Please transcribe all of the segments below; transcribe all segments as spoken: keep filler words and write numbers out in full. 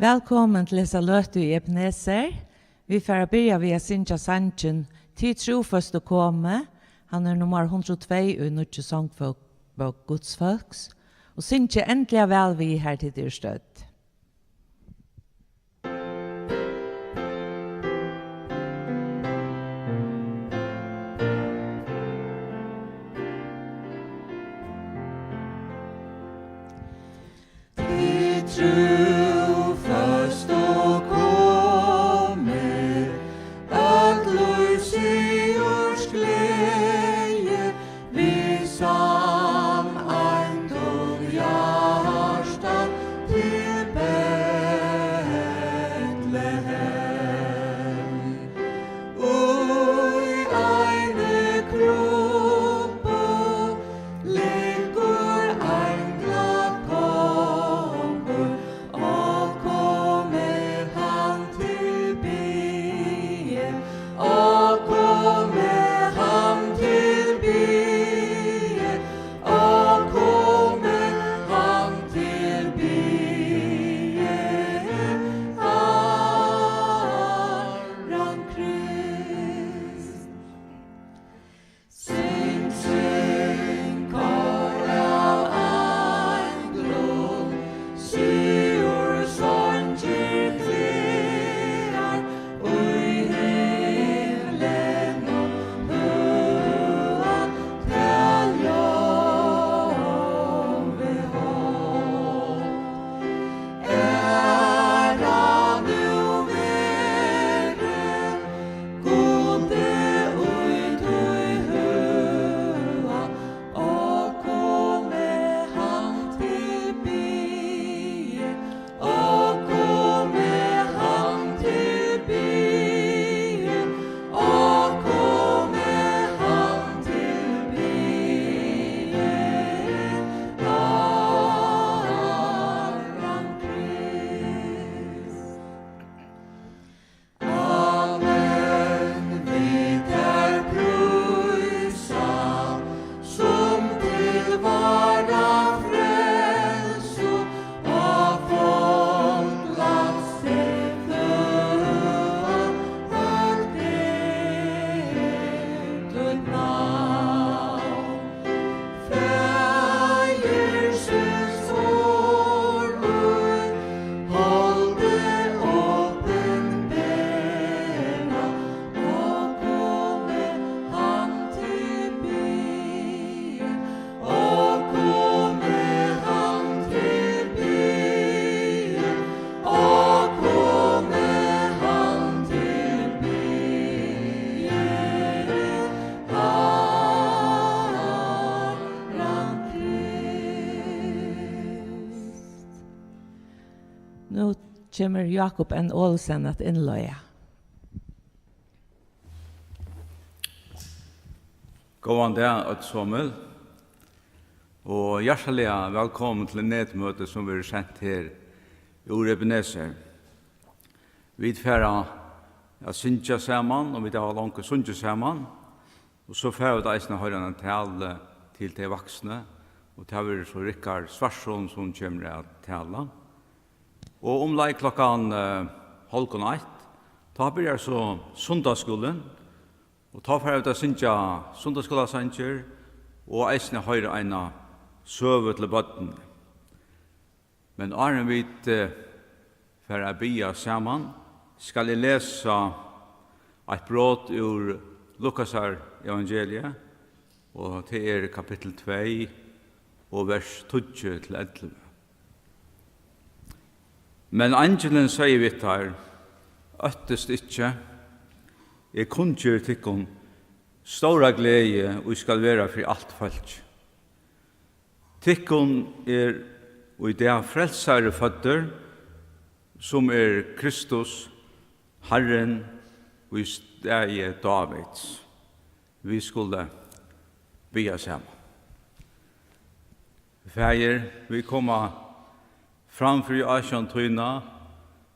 Vælkomin til hesa løtu í Ebenezer. Vit fara at byrja við at syngja sangin Tit trúføstu komu. Hann er nummar hundrað og tvey í nýggju songbók, bók Guds fólks. Og syngið endiliga væl við, har tit eru stødd. Tit trúføstu komu, øll í sigurs gleði, við sameintum hjarta til Betlehem. Í eini krubbu liggur ein glaðkongur, og komu hann til biði, og komu hann til biði, og komu hann til biði, Harran Krist. Syng, syng, kór av einglum, sigursongir klagar, í himlinum høga tað ljóðið hátt. Æra nú veri Gudi í tí høga, og komu hann til biði, og komu hann til biði, og komu hann til biði, Harran Krist. Amen, vit tær prísa, sum til várra frelsu á fonglansi føða, høgt er títt navn. Faðirsins orð í holdi opinbera, og komu hann til biði, og komu hann til biði, og komu hann til biði, Harran Krist. Nú kemur Jákup N. Olsen at innleiða. Góðan dag, øll somul, og hjartaliga vælkomin til netmøtið, sum verður sent her úr Ebenezer. Vit fara at syngja saman, og vit hava longu sungið saman, og so fara vit eisini at hoyra eina talu til tey vaksnu, og tað verður so Rikard Svartsson, sum kemur at tala. Og umleið klokkan, eh, hálvgum eitt, tá byrjar so sunnudagsskúlin, og tá fara vit at syngja sunnudagsskúlasangir og eisini hoyra eina søgu til børnini. Men áðrenn vit, eh, fara at biðja saman, skal eg lesa eitt brot úr Lukasar evangeliið, og tað er kapittul tvey og vers tíggju til ellivu. Men eingilin segði við teir: Óttist ikki, eg kunngeri tykkum stóra gleði, ið skal vera fyri alt fólkið. Tykkum er í dag frelsari føddur, sum er Kristus, Harrin, í staði Dávids. Vit skulu biðja saman. Faðir, vit koma fram fyri ásjón tína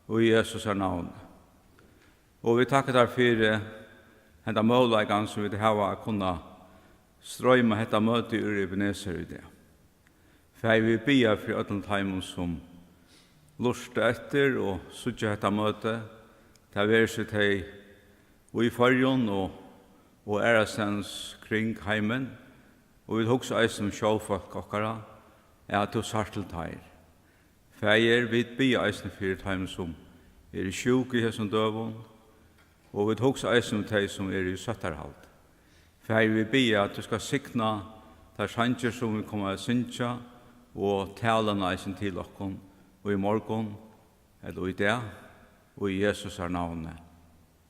í Jesusar navni. Og vit takka tær fyri henda møguleikan, sum vit hava at kunna stroyma hetta møtið úr Ebenezer í dag. Faðir, vit biðja fyri øllum teimum, sum lurta eftir og síggja hetta møtið, tað veri seg tey í Føroyum og, og aðrastaðnis kring heimin, og vit hugsa eisini um sjófólk okkara, at tú sært til teir. Faðir, vit biðja eisini fyri teimum, sum eru sjúk í hesum døgum, og vit hugsa eisini um tey, sum eru í sóttarhaldi. Faðir, vit biðja, at tú skal signa tær sangir, sum vit koma at syngja, og taluna eisini til okkum í morgun, ella í dag, og í Jesusar navni.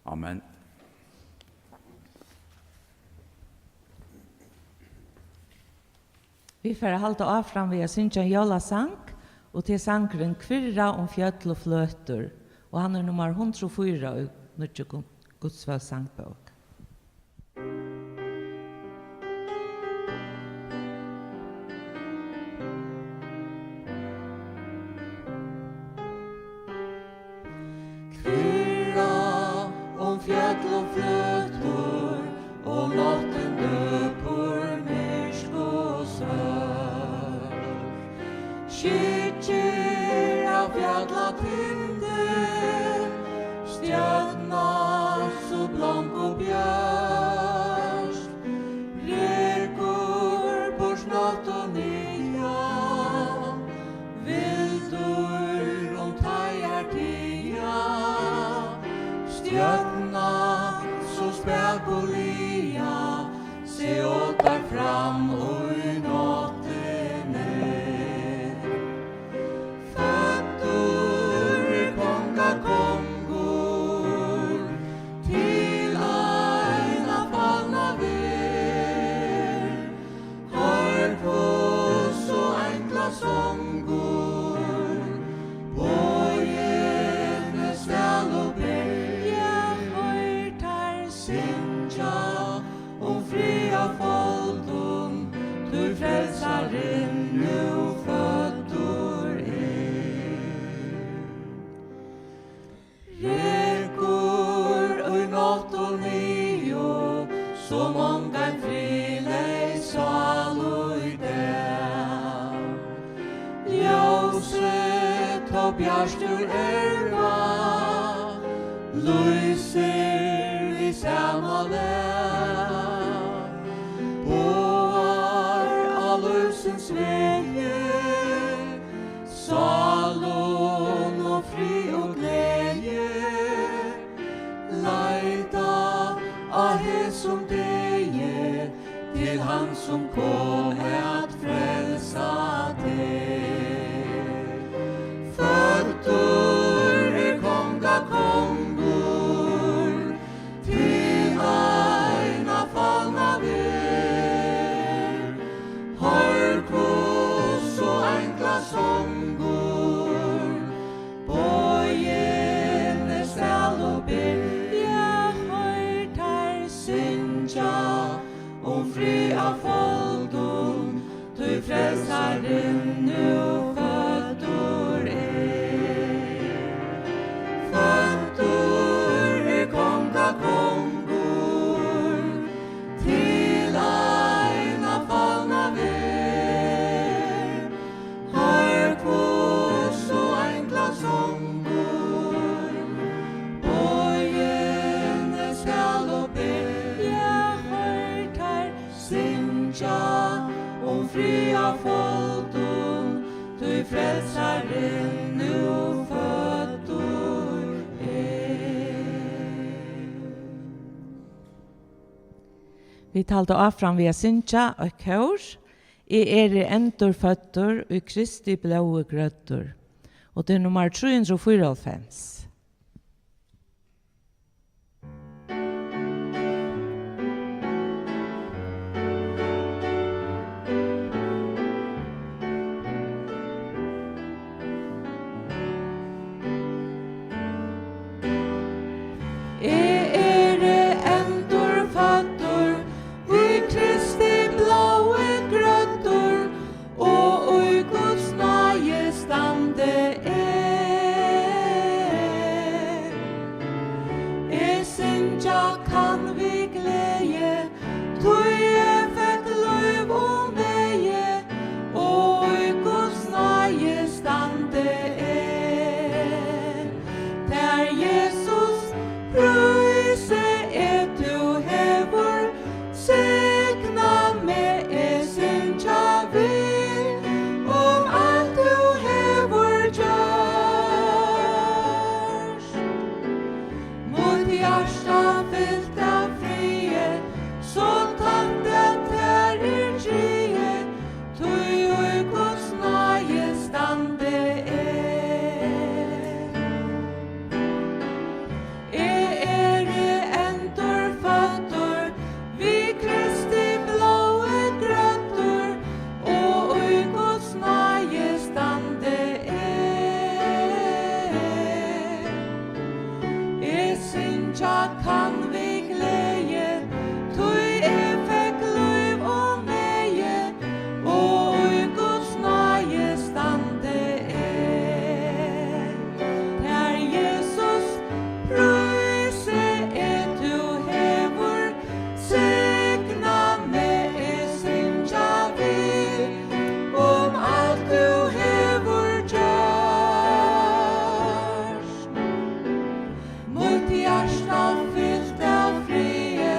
Amen. Vit fara at halda áfram við at syngja ein jólasang, og tað er sangurin Kvirra um fjøll og fløtur, og hann er nummar hundrað og fýra í nýggju Gud-, Gudsfólks sangbók. Kvirra um fjøll og fløtur, og náttin døpur, myrk og svørt. Skyggir av fjallatindi, stjørnan so blank og bjørt. Rekur burt nátt og niðan, vildur um teigar tiga. Stjørnan so spakuliga seg otar fram í náttini. Føddur er kongakongur, til eina falna verð. Hoyr, hvussu einglasongur boðini skal og ber. Ja, hoyr, teir syngja um friðarfoldum, tí Frelsarin nú føddur er. Rekur í nátt og niður, sum ongan friðleys sál í dag. Ljósið, tó bjartur erva, lýsir við sama lag. Boðar á lívsins vegi sálum og frið og gleði. Leita á hesum degi til hann, sum kom at frelsa teg. Føddur er kongakongur, til eina falna verð. Hoyr, hvussu einglasongur boðini skal og ber. Ja, hoyr, teir syngja um friðarfoldum, tí Frelsarin nú føddur er. Føddur er kongakongur, til eina falna verð. Hoyr, hvussu einglasongur boðini skal og ber. Ja, hoyr, teir syngja um friðarfoldum, tí Frelsarin nú føddur er. Vit halda áfram við at syngja eitt kór. Eg eri endurføddur, í Kristi blóði grøddur. Og tað er nummar trý hundrað og fýraoghálvfems. Eg eri endurføddur, í Kristi blóði grøddur, og í Guds náði standi eg. Hjarta fylt av friði, so tætt at tær er dregið, tí í Guds náði standi eg. Eg eri endurføddur, við Kristi blóði grøddur, og í Guds náði standi eg. Eg syngja kann við gleði, tí eg fekk lív og megi, og í Guds náði standi eg. Tær, Jesus, prísi eg, tú hevur signað meg, eg syngja við um alt tú hevur gjørt. Mítt hjarta fylt av friði,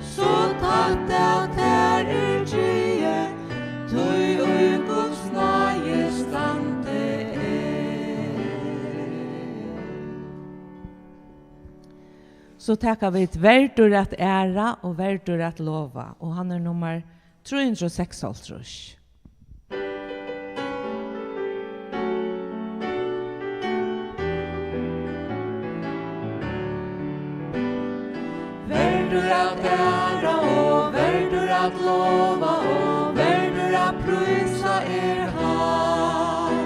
so tætt at tær er dregið, tí í Guds náði standi eg. So taka vit Verdur at æra og Verdur at lova, og hann er nummar trý hundrað og seksoghálvtrýss. Verdur at æra og verdur at lova og verdur at prísa er hann.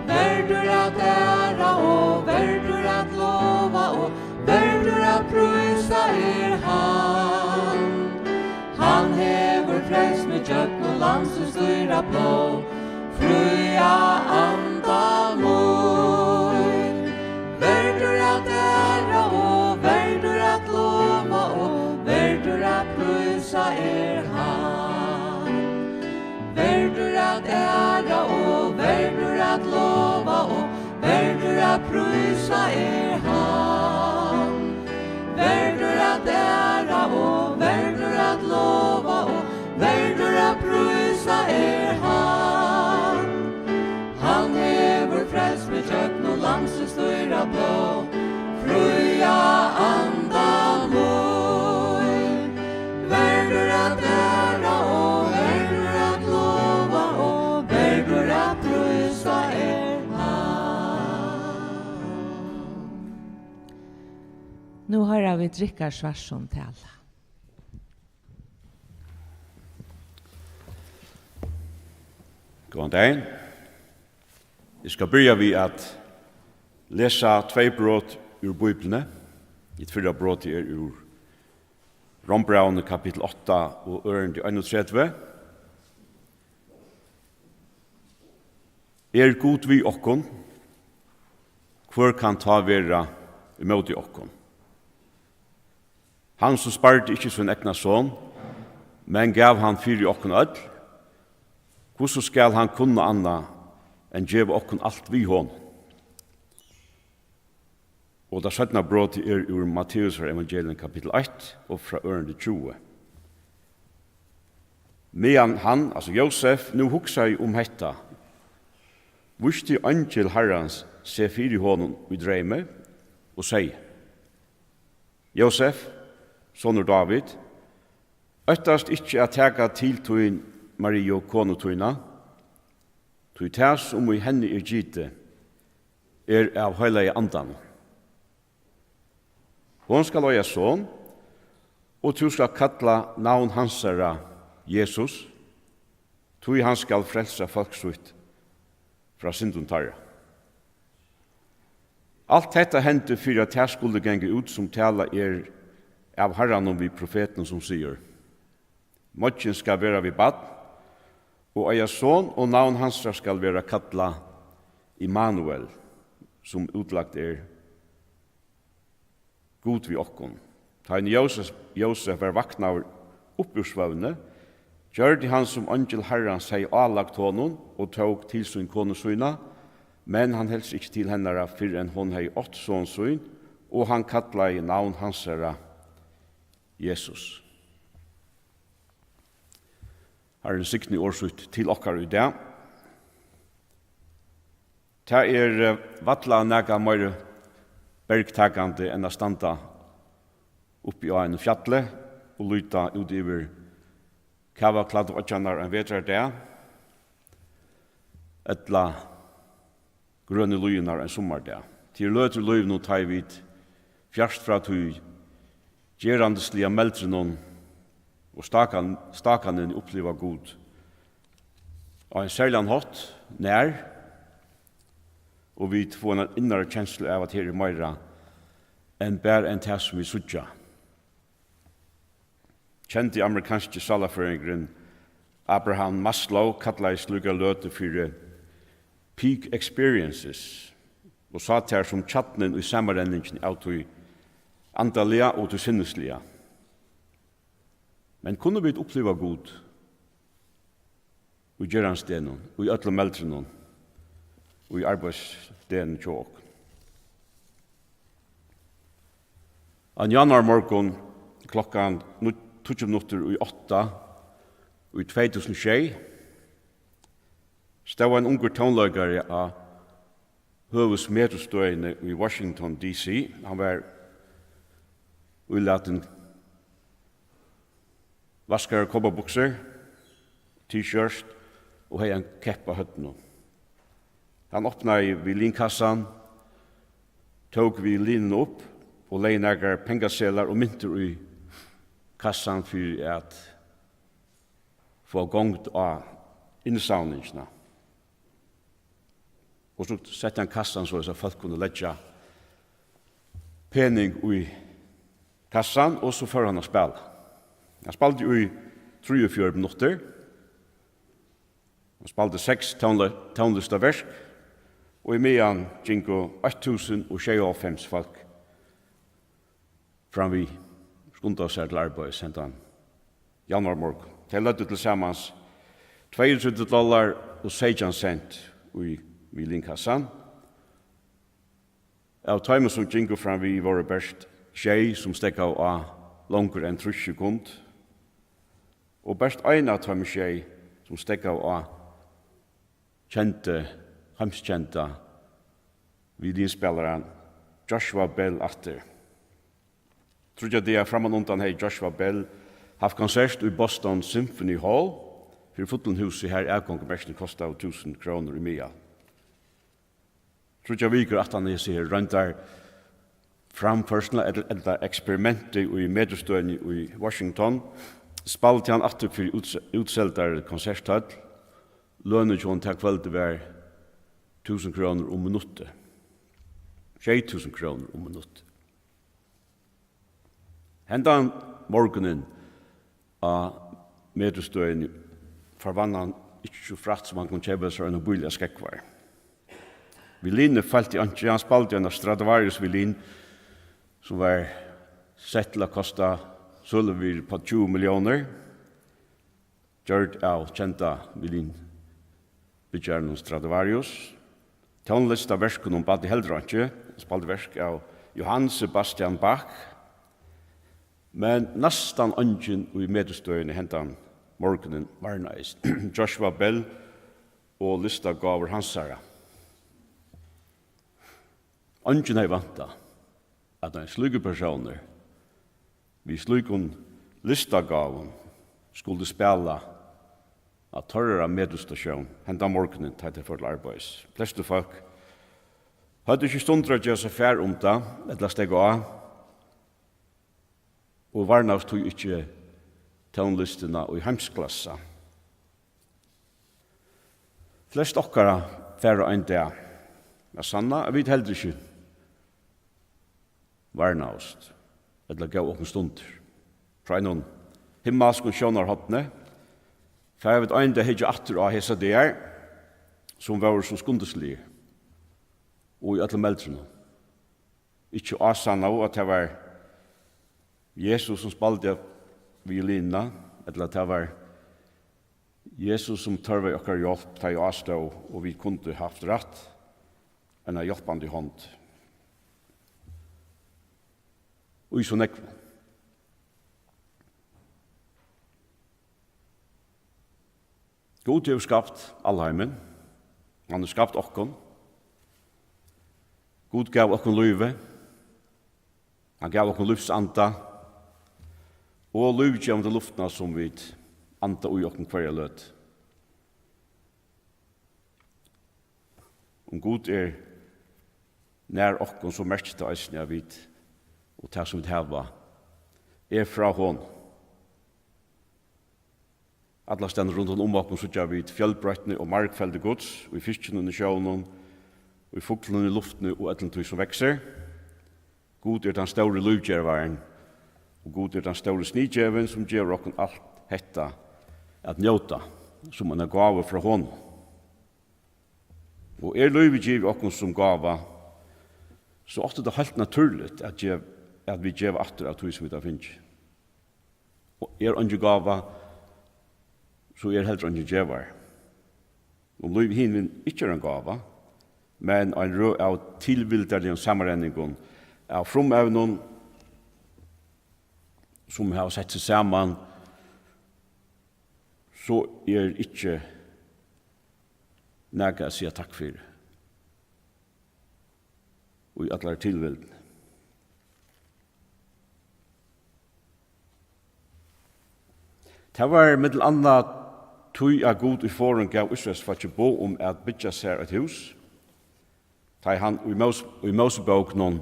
Verdur at æra og verdur at lova og verdur at prísa er hann. Hann hevur frelst meg gjøgnum Lamsins dýra blóð, fría anda mín. Verdur at æra og verdur at lova og verdur at prísa er hann. Verdur at æra og verdur at lova og verdur at prísa er hann. Verdur at æra og verdur at lova og verdur at prísa er hann. Hann hevur frelst meg gjøgnum Lamsins dýra blóð, fría anda mín. Verdur at æra og verdur at lova og verdur at prísa er hann. Nú hoyra vit Rikard Svartsson tala. Góðan dagin. Eg skal byrja við at lesa tvey brot úr Bíbliuni. Hitt fyrra brotið er úr Rómbrævinum, kapittul átta og ørindi einogtretivu. Er Gud við okkum? Hvør kann tá vera ímóti okkum? Hann, sum spardi ikki sín egna son, men gav hann fyri okkum øll, hvussu skal hann kunna annað enn geva okkum alt við honum? Og tað seinna brotið er úr Matteusar evangelium, kapittul eitt, og frá ørindi tjúgu. Meðan hann, altso Jósef, nú hugsaði um hetta, vísti eingil Harrans seg fyri honum í dreymi og segði: Jósef, sonur Dávid, óttast ikki at taka til tín Mariu, konu tína, tí tað, sum í henni er gitið, er av Heilaga Andanum. Hon skal eiga son, og tú skalt kalla navn hansara Jesus, tí hann skal frelsa fólk sítt frá syndum teirra. Alt hetta hendi, fyri at tað skuldi ganga út, sum talað er av Harranum við profetinum, sum sigur: Moyggin skal vera við barn, og eiga son, og navn hansara skal vera kallað Immanuel, sum útlagt er Gud við okkum. Tá ið Jósef, Jósef var vaknaður upp úr svøvni, gjørdi hann, sum eingil Harrans hevði álagt honum, og tók til sín konu sína, men hann helt seg ikki til hennara, fyrr enn hon hevði átt son sín, og hann kallaði navn hansara Jesus. Harrin signi orð sítt til okkara í dag. Tað er, eh, valla nakað meira bergtakandi enn at standa uppi á einum fjalli og líta út yvir kavaklæddu oyggjarnar ein vetrardag, ella grønu líðirnar ein summardag. Tað er løtur í lívinum, tá ið vit fjart frá tí gerandisliga meldrinum og stakan-, stakanini uppliva Gud á ein serligan hátt, nær, og vit fáa eina innari kenslu av, at her er meira enn bara enn tað, sum vit síggja. Kendi amerikanski sálarfrøðingurin Abraham Maslow kallaði slíkar løtur fyri peak experiences og sá tær sum kjarnan í samanrenningini av tí andaliga og tí sinnisliga. Men kunnu vit uppliva Gud í gerandisdegnum, í øllum meldrunum, í arbeiðsdegnum hjá okkum? Ein januarmorgun klokkan níggju, tíggju minuttir í átta í tvey túsund og sjey stóð ein ungur tónleikari á høvuðsmetustøðini í Washington D C. Hann var ílatin vaskaðar kópabuksur, T-shirt og hevði ein kepp á høvdinum. Hann opnaði violinkassan, tók violinina upp og legði nakrar pengaseðlar og myntir í kassan fyri at fáa gongd á innsavningina. Og so setti hann kassan soleiðis, at fólk kunnu leggja pening í kassan, og so fór hann at spæla. Hann spældi í trýogfjøruti minuttir. Hann spældi seks tónle-, tónlistaverk, og ímeðan gingu eitt túsund og sjeyoghálvfems fólk fram við, skundaðu sær til arbeiðis hendan januarmorgun. Tey løgdu til samans tveyogtretivu dollar og seytjan sent í violinkassan. Av teimum, sum gingu fram við, vóru bert sjey, sum steðgaðu á longur enn trýss sekund, og bert ein av teimum sjey, sum steðgaðu á, kendi heimskenda violinspælaran Joshua Bell aftur. Tríggjar dagar frammanundan hevði Joshua Bell havt konsert í Boston Symphony Hall fyri fullum húsi, har atgongumerkini kostaðu túsund krónur í miðal. Tríggjar vikur aftan hesi her royndar framførsluna ella, ella eksperimentið í metustøðini í Washington, spældi hann aftur fyri úts-, útseldari konserthøll. Lønin hjá honum tað kvøldið var túsund krónur um minuttið. Sjey túsund krónur um minuttið. Hendan morgunin á metustøðini forvann hann ikki so frægt, sum hann kundi keypa sær eina bíliga skógvar. Violinið feilti einki. Hann spældi eina Stradivarius-violin, sum var sett til at kosta søluvirði upp á tjúgu milliónir, gjørd av kenda violinbyggjaranum Stradivarius. Tónlistaverkunum bætti heldur einki. Hann spældi verk av Johann Sebastian Bach, men næstan eingin í metustøðini hendan morgunin varnaðist Joshua Bell og listagávur hansara. Eingin hevði væntað, at ein slíkur persónur við slíkum listagávum skuldi spæla á teirra metustasjón henda morgunin, tá tey fóru til arbeiðis. Flestu fólk høvdu ikki stundir at geva sær far um tað ella steðga á, og varnaðust tí ikki tónlistina í heimsklassa. Flest okkara fara ein dag at sanna, at vit heldur ikki varnaðust ella góvu okkum stundir. Frá einum himmalskum sjónarhorni fara vit ein dag hyggja aftur á hesar dagar, sum vóru so skundisligir, og í øllum meldrunum ikki ásannaðu, at tað var Jesus, sum spældi violinina, ella at tað var Jesus, sum tørvaði okkara hjálp, tá ið á stóð, og vit kundu havt rætt eina hjálpandi hond í so nógvum. Gud hevur skapt alheimin. Hann hevur skapt okkum. Gud gav okkum lívið. Hann gav okkum lívsanda. og lívgevandi luftina, sum vit anda í okkum hvørja løtu. Um Gud er nær okkum, so merkir tað eisini, at vit og tað, sum vit hava, er frá honum. Allastaðni rundan um okkum síggja vit fjølbroytni og margfeldi Guds, í fiskinum í sjónum, í fuglunum í luftini og øllum tí, sum veksur. Gud er tann stóri lívgevarin, og Gud er tann stóri sniðgevin, sum gevur okkum alt hetta at njóta, sum eina gávu frá honum. Og er lívið givið okkum sum gáva, so átti tað heilt natúrligt at gev-, at vit geva aftur av tí, sum vit hava fingið. Og er eingin gáva, so er heldur eingin gevari. Um lívið hinvegin ikki er ein gáva, men ein røð av tilvildarligum samanrenningum av frumevnum, sum hava sett seg saman, so er ikki nakað at siga takk fyri í allari tilvildini. Tað var millum annað tí, at Gud í forðum gav Ísraelsfólki boð um at byggja sær eitt hús. Tá ið hann í Mós-, í Mósebókunum,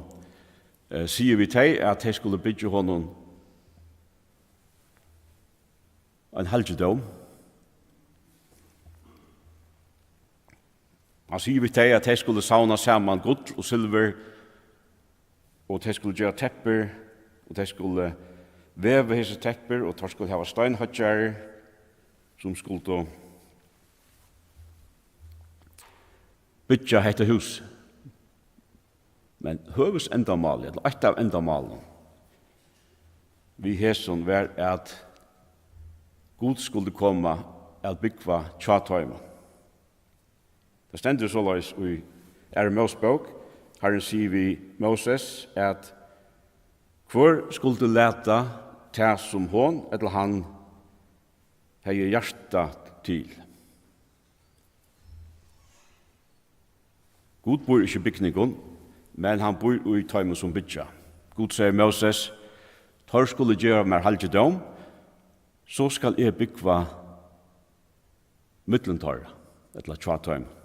eh, sigur við tey, at tey skulu byggja honum ein halgidóm. Hann sigur við tey, at tey skulu savna saman gull og silvur, og tey skulu gera teppir, og tey skulu veva hesi teppir, og teir skulu hava steinhoyggjarar, sum skuldu byggja hetta hús. Men høvuðsendamálið, ella eitt av endamálunum við hesum, var, at Gud skuldi koma at búgva hjá teimum. Tað stendur soleiðis í Aðru Mósebók: Harrin sigur við Móses, at hvør skuldi lata tað, sum hon ella hann hevði hjarta til. Gud býr ikki í bygningum, men hann býr í teimum, sum byggja. Gud segði Móses: Teir skulu geva mær halgidóm, so skal eg búgva millum teirra, ella hjá teimum.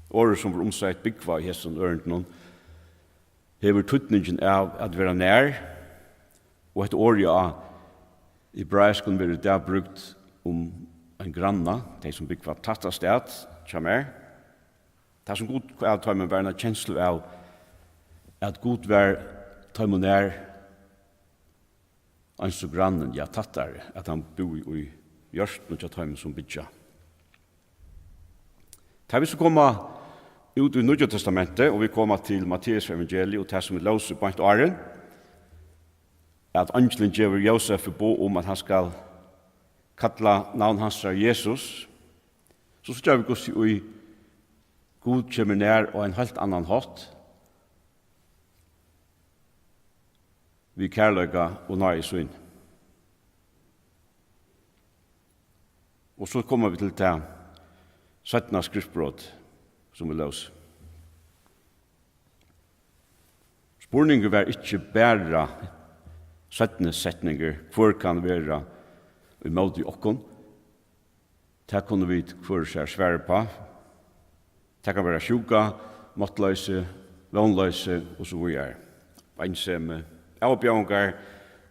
Orðið, sum verður umsett búgva í hesum ørindunum, hevur týdningin av at vera nær, og hetta orðið á hebraiskum verður í dag brúkt um ein granna, tey, sum búgva tættast at hjá mær. Tað, sum Gud gav teimum, var eina kenslu av, at Gud var teimum nær, eins og grannin, ja, tættari, at hann búði í hjørtunum hjá teimum, sum byggja. Tá vit so koma út í Nýggja Testamentið, og vit koma til Matteus evangeliið og tað, sum vit lósu beint áðrenn, at eingilin gevur Jósefi boð um, at hann skal kalla navn hansara Jesus, so síggja vit, hvussu í Gud kemur nær á ein heilt annan hátt, við kærleika og náði sín. Og so koma vit til tað seinna skriftbrot, sum vit lósu. Spurningur var ikki bara seinni setningur: Hvør kann vera ímóti okkum? Tað kunnu vit hvør sær svara upp á. Tað kann vera sjúka, máttloysi, vónloysi og so víðari. Einsemi, avbjóðingar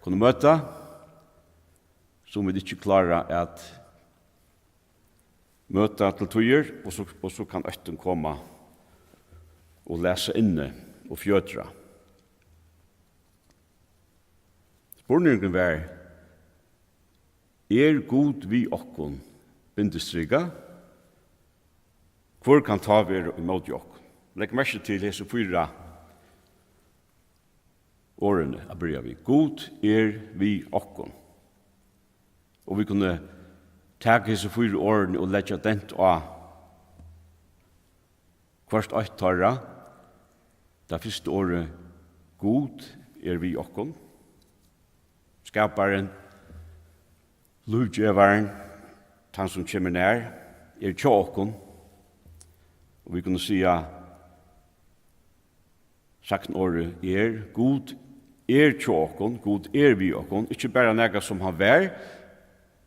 kunnu møta, sum vit ikki klára at møta til tíðir, og so, og so kann óttin koma og læsa inni og fjøtra. Spurningurin var: Er Gud við okkum? Bindistrika. Hvør kann tá vera ímóti okkum? Legg merki til hesi fýra orðini at byrja við. Gud er við okkum. Og vit kunnu taka hesi fýra orðini og leggja dent á hvørt eitt teirra. Tað fyrsta orðið: Gud er við okkum. Skaparin, lívgevarin, tann, sum kemur nær, er hjá okkum. Og vit kunnu siga, sagnorðið er: Gud er hjá okkum, Gud er við okkum, ikki bara nakað, sum hann var,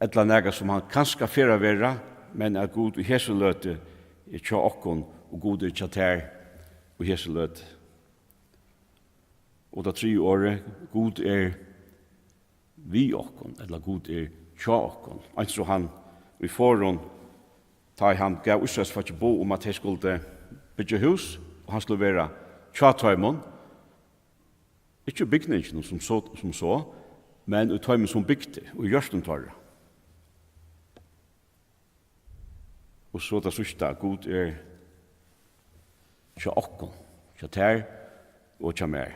ella nakað, sum hann kanska fer at vera, men at Gud í hesi løtu er hjá okkum, og Gud er hjá tær í hesi løtu. Og tað triðja orðið, Gud er við okkum, ella Gud er hjá okkum. Eins og hann í forðum, tá ið hann gav Ísraelsfólki boð um, at tey skuldu byggja hús, og hann skuldi vera hjá teimum, ikki í bygninginum sum so, sum so, men í teimum, sum bygdu, og í hjørtum teirra. Og so tað síðsta, Gud er hjá okkum, hjá tær og hjá mær.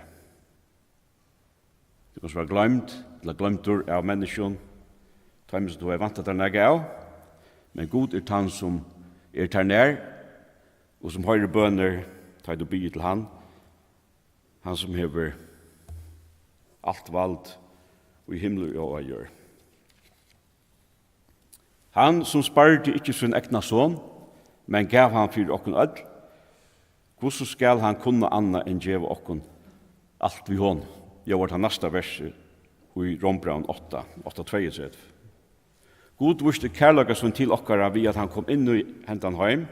Tú kanst vera gloymd, ella gloymdur av menniskjum, teimum, sum tú hevur væntað tær nakað av, men Gud er tann, sum er tær nær, og sum hoyrir bønir, tá ið tú biður til hann, hann, sum hevur alt vald í himli og á jørð. Hann, sum spardi ikki sín egna son, men gav hann fyri okkum øll, hvussu skal hann kunna annað enn geva okkum alt við honum? Ljóðar tað næsta versið í Rómbrævinum átta, átta tveyogtretivu. Gud vísti kærleika sín til okkara við, at hann kom inn í hendan heim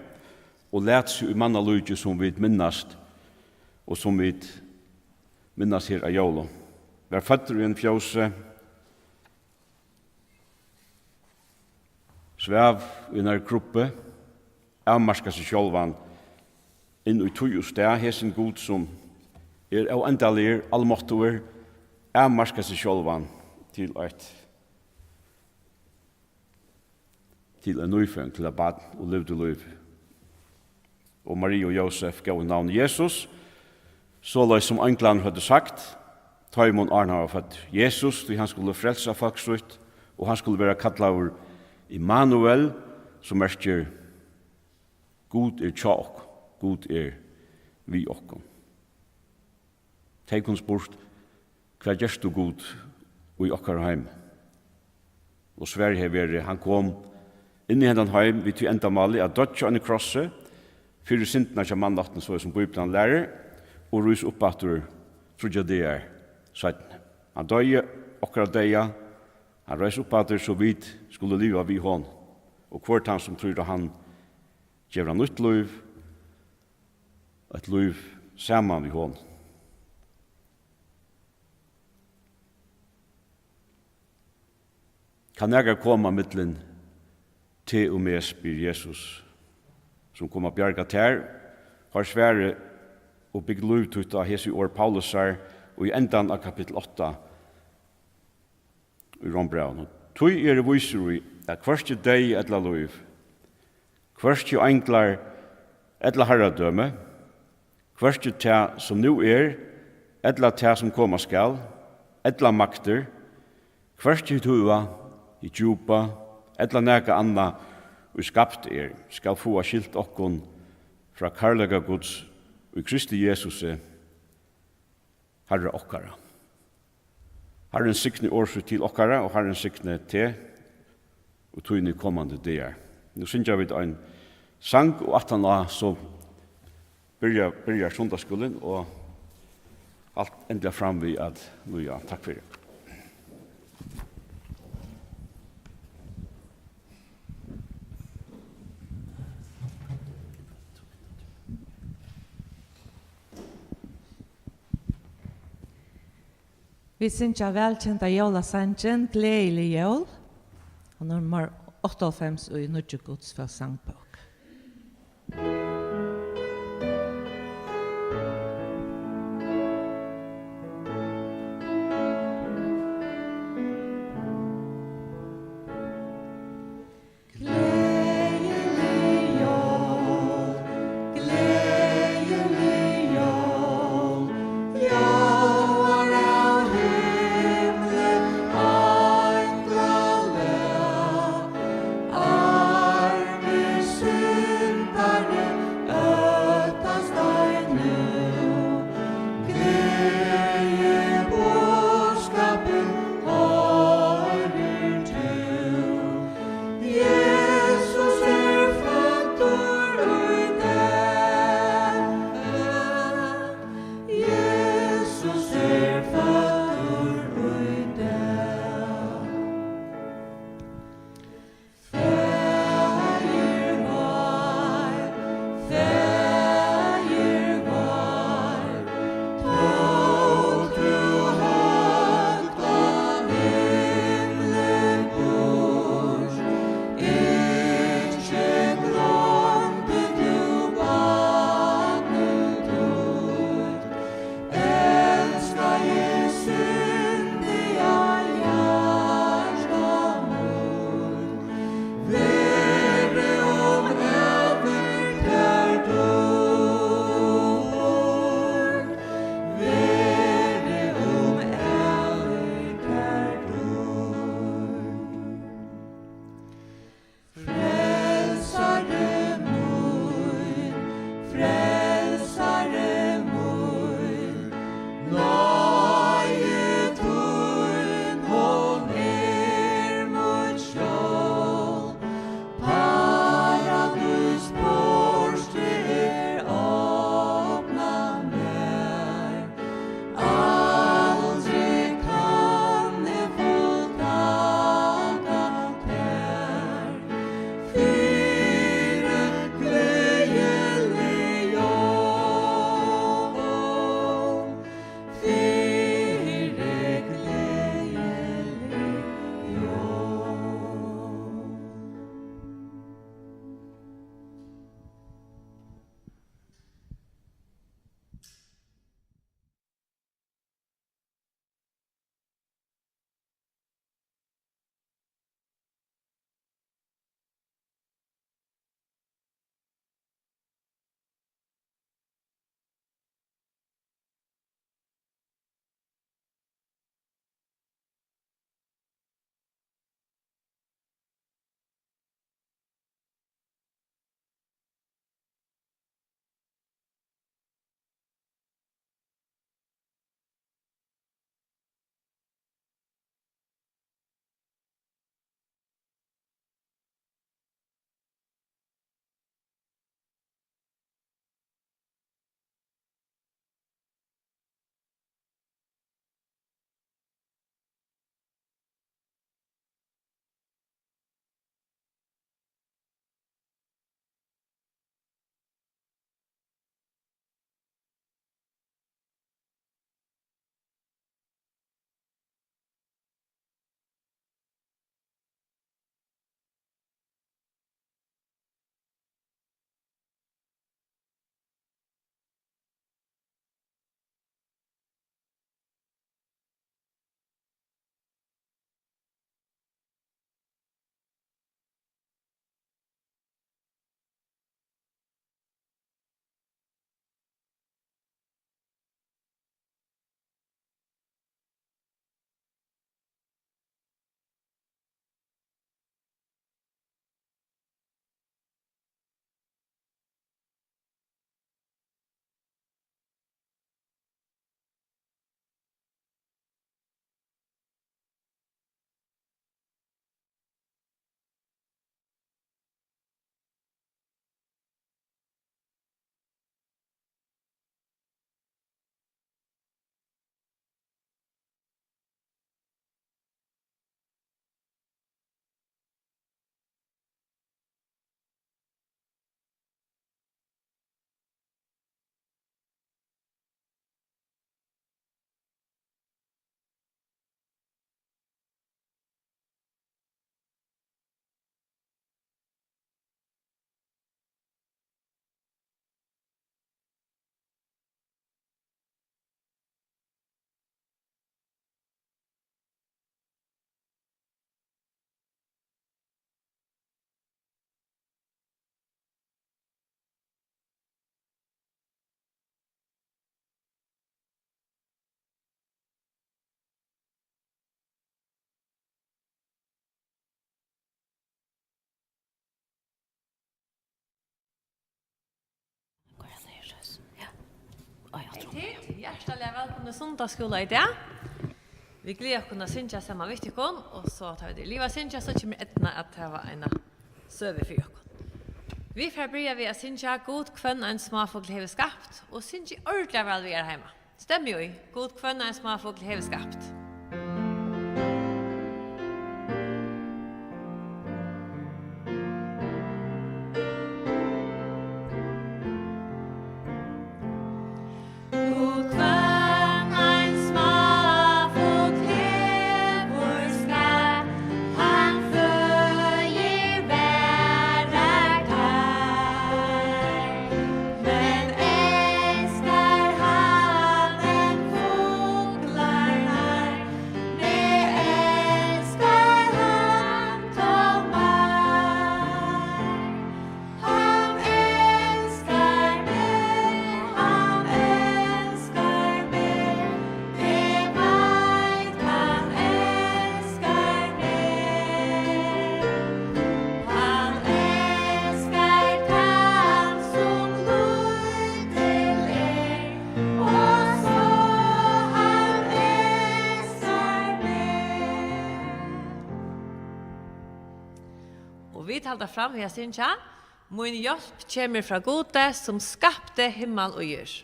og læt seg í mannalíki, sum vit minnast, og sum vit minnast her á jólum. Var føddur í einum fjósi, svav í einari krubbu, avmarkar seg sjálvan inn í tíð og stað. Hesin Gud, sum er óendaligur, almáttugur, avmarkar seg sjálvan til eitt, til ein nýføðing, til eitt barn, og livdi lív. Og Maria og Jósef góvu navn Jesus, soleiðis sum einglarnir høvdu sagt, teimum, áðrenn hann var føddur. Jesus, tí hann skuldi frelsa fólk sítt, og hann skuldi vera kallaður Immanuel, sum merkir: Gud er hjá okkum, Gud er við okkum. Tey kunnu spurt: Hvat gert tú, Gud, í okkara heimi? Og svarið hevur verið: Hann kom inn í hendan heim við tí endamáli at doyggja á einum krossi fyri syndirnar hjá mannættini, soleiðis sum Bíblian lærir, og rísa upp aftur tríggjar dagar seinni. Hann doyði okkara deyða, hann reis upp aftur, so vit skulu liva við honum. Og hvør tann, sum trýr á hann, gevur hann nýtt lív, eitt lív saman við honum. Kann nakar koma millum teg og meg, spyr Jesus, sum kom at bjarga tær? Hoyr svarið og bygg lív títt á hesi orð Paulusar í endan av kapittul átta í Rómbrævinum. Tí eri vísur í, at hvørki deyði ella lív, hvørki einglar ella harradømi, hvørki tað, sum nú er, ella tað, sum koma skal, ella maktir, hvørki hið høga, hið djúpa, ella nakað annað, ið skapt er, skal fáa skilt okkum frá kærleika Guds í Kristi Jesusi, Harra okkara. Harrin signi orð sítt til okkara, og Harrin signi teg og tíni komandi dagar. Nú syngja vit ein sang, og aftaná so byrjar, byrjar sunnudagsskúlin, og halt endiliga fram við at líða. Takk fyri. Vit syngja vælkenda jólasangin Gleðilig jól, hann er nummar áttaoghálvfems í nýggju Guds Fólks Sangbók. Gleðilig jól, gleðilig jól, ljóðar av himli einglalag, armur Hjartaliga vælkomin í Sunnudagsskúla í dag. Vit gleða okkum at syngja saman við tykkum, og so tá vit eru liðug at syngja, so kemur Eydna at hava eina søgu fyri okkum. Vit fara at byrja við at syngja Gud, hvønn ein smáfugl hevur skapt, og syngið ordiliga væl við har heima. Stemmi í, Gud, hvønn ein smáfugl hevur skapt. Gud, hvønn ein smáfugl hevur skapt, hann føðir, varðar teir, men elskar hann enn fuglarnar, meg elskar hann tó meir. Hann elskar meg, hann elskar meg, eg veit, hann elskar meg. Hann elskar tann, sum lítil er, og so hann elskar meg. Og vit halda fram við at syngja: Mín hjálp kemur frá Gudi, sum skapti himmal og jørð.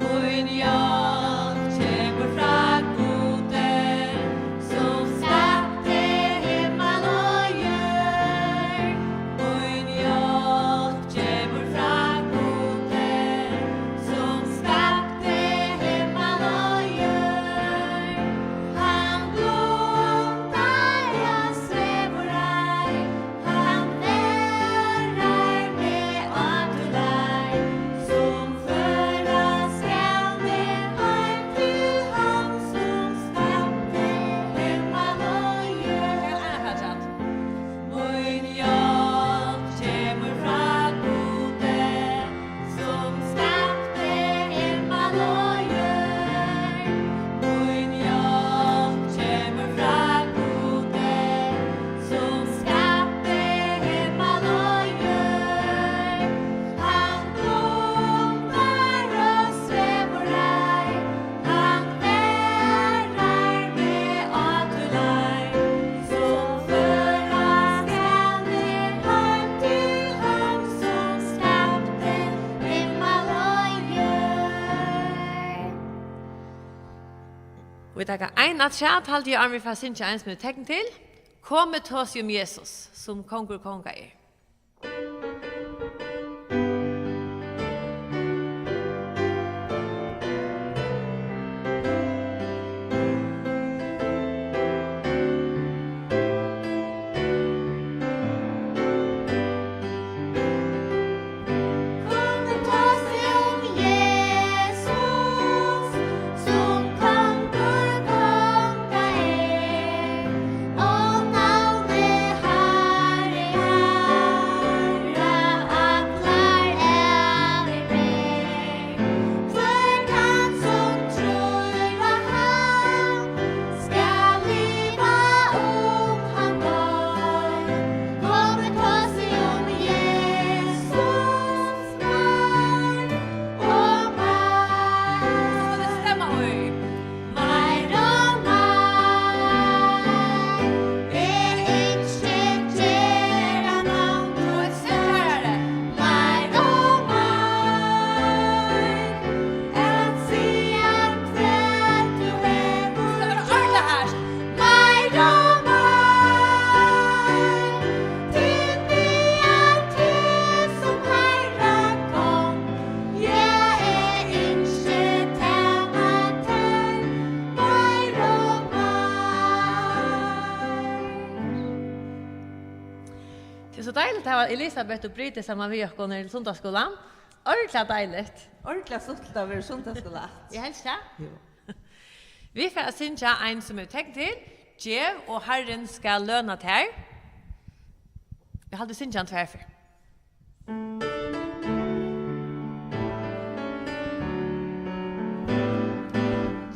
Mín hjálp kemur frá Gudi, sum skapti himmal og jørð. Mín hjálp kemur frá Gudi, sum skapti himmal og jørð. Hann blundar og svevur ei, hann varðar meg á tí leið, sum føra skal meg heim til hann, sum skapti himmal og jørð. Mín hjálp kemur frá Gudi, sum skapti himmal og jørð. Mín hjálp kemur frá Gudi, sum skapti himmal og jørð. Hann blundar og svevur ei, hann varðar meg á tí leið, sum føra skal meg heim til hann, sum skapti himmal og jørð. Vit taka ein afturat, haldi eg, áðrenn vit fara at syngja ein sum er tekn til. Komið, tosið um Jesus, sum kongur konga er. Komið, tosið um Jesus, sum kongur konga er, og navnið Harri harra allar ævir ber. Hvør tann, sum trýr á hann, skal liva, um hann doyr. Komið, tosið um Jesus, meir og meir. Skulu stemma í. Meir og meir. Eg ynski, gera navn títt størri. Meir og meir. At siga hvat tú hevur gjørt. Meir og meir. Til meðan tú sum Harra kong. Ja, eg ynski tað, at tað meir og meir. Tað er so deiligt at hava Elisabeth og Briti saman við okkum her í Sunnudagsskúlanum. Ordiliga deiligt. Ordiliga stuttligt at vera í Sunnudagsskúla aftur. Eg helt tað. Jú. Vit fara at syngja ein, sum er tekn til: Gev, og Harrin skal løna tær. Eg haldi, vit syngja hann tvær ferð.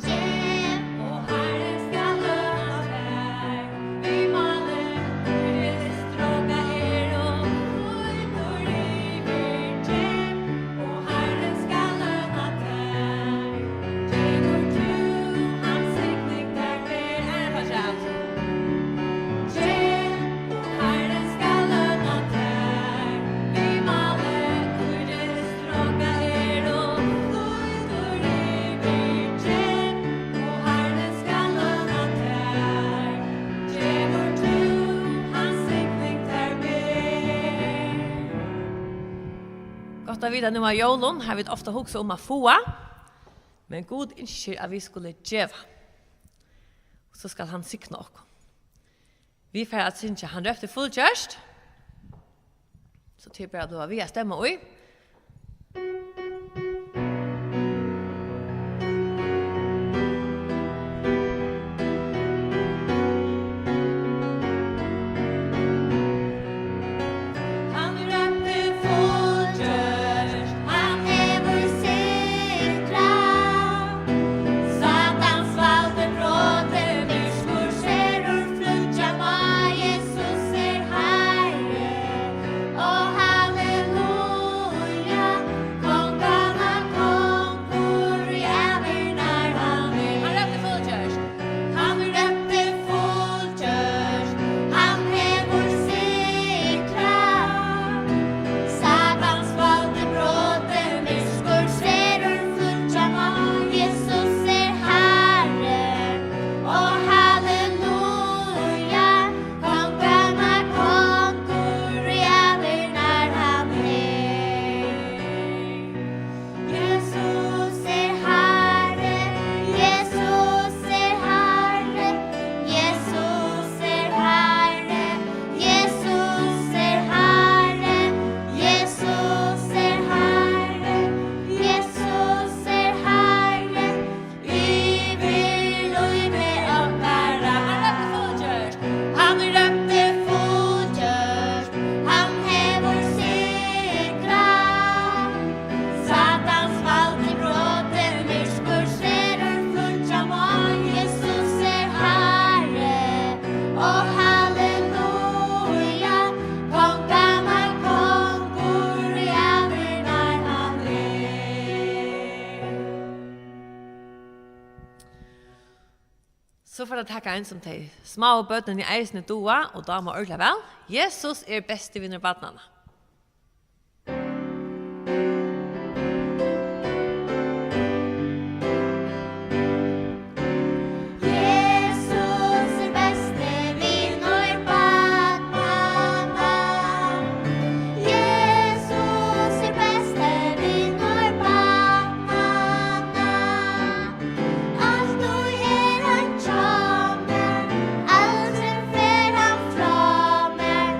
Gev, og Harrin skal løna tær. Gott at vita nú á jólum, har vit ofta hugsa um at fáa, men Gud ynskir, at vit skulu geva. So skal hann signa okkum. Vit fara at syngja Hann rópti fullgjørt. So tað er bara at blíva við at stemma í. Hann rópti fullgjørt, hann hevur sigrað. Satans vald er brotið, myrkur sverður flýggja má. Jesus er Harri, og halleluja, konganna kongur, í ævir nær hann er. Hann rópti fullgjørt. Hann rópti fullgjørt, hann hevur sigrað. Satans vald er brotið, myrkur sverður flýggja má. Jesus er Harri, og halleluja, konganna kongur, í ævir nær hann er. Jesus er Harri, Jesus er Harri, Jesus er Harri, Jesus er Harri, Jesus er Harri, Jesus er Harri. Yvir lívi okkara. Hann rópti fullgjørt. Hann rópti fullgjørt. Hann hevur sigrað. Satans vald er brotið, myrkur sverður flýggja má. Jesus er Harri, og halleluja, konganna kongur, í ævir nær hann er. So fara vit at taka ein, sum tey smáu børnini eisini duga og dáma ordiliga væl. Jesus er besti vinur barnanna. Jesus er besti vinur barnanna. Jesus er besti vinur barnanna. Altíð er hann hjá mær, aldri fer hann frá mær.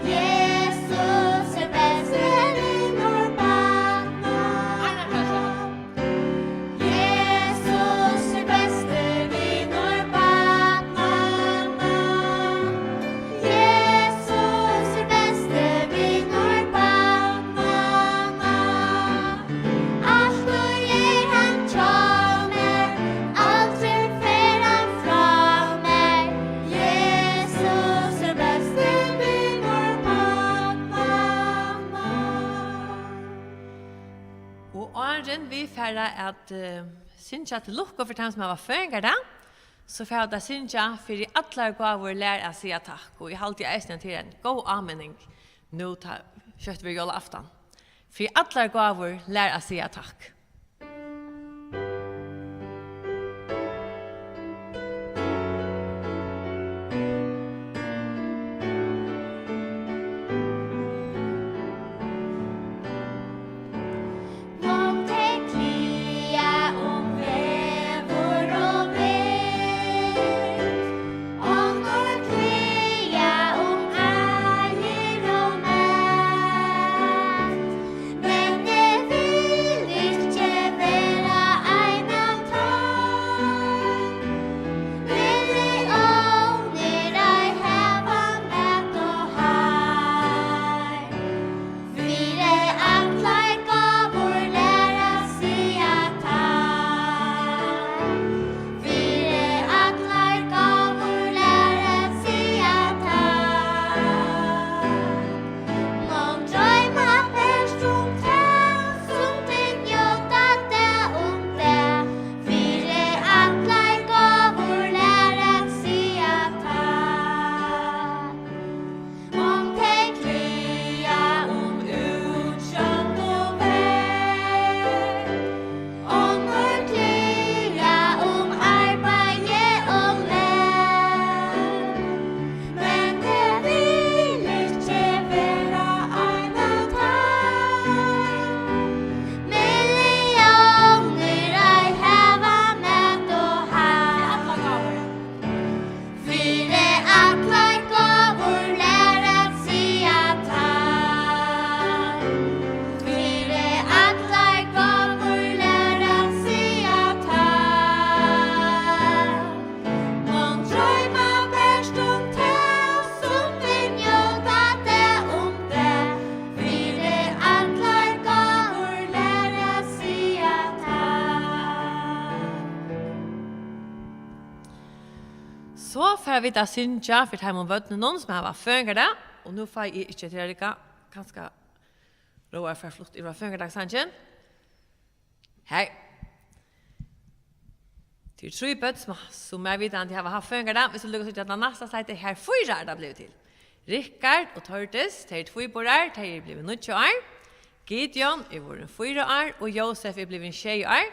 Jesus er besti vinur barnanna. Jesus er besti vinur barnanna. Jesus er besti vinur barnanna. Altíð er hann hjá mær, aldri fer hann frá mær. Jesus er besti vinur barnanna. Og áðrenn vit fara at, eh, syngja til lukku fyri teimum, sum hava føðingardag, so fara vit at syngja Fyri allar gávur lær at siga takk. Og eg haldi eisini, at tað er ein góð áminning nú, tá skjótt verður jólaaftan. Fyri allar gávur lær at siga takk. Mong tey klaga um veður og vind, onkur klagar um eigur og mat, men eg vil ikki Fara vit at syngja fyri teimum børnunum, sum hava føðingardag, og nú fái eg ikki til at rigga, kanska Róar fær flutt yvir á føðingardagssangin. Hey. Tað eru trý børn, sum, sum mær vitandi hava havt føðingardag. Vit skulu líka síggja, at tað næsta sæti, har fýra er tað blivið til. Rikard og Tordis, tey eru tvíburar, tey eru blivin níggju ár. Gideon er vorðin fýra ár, og Jósef er blivin sjey ár.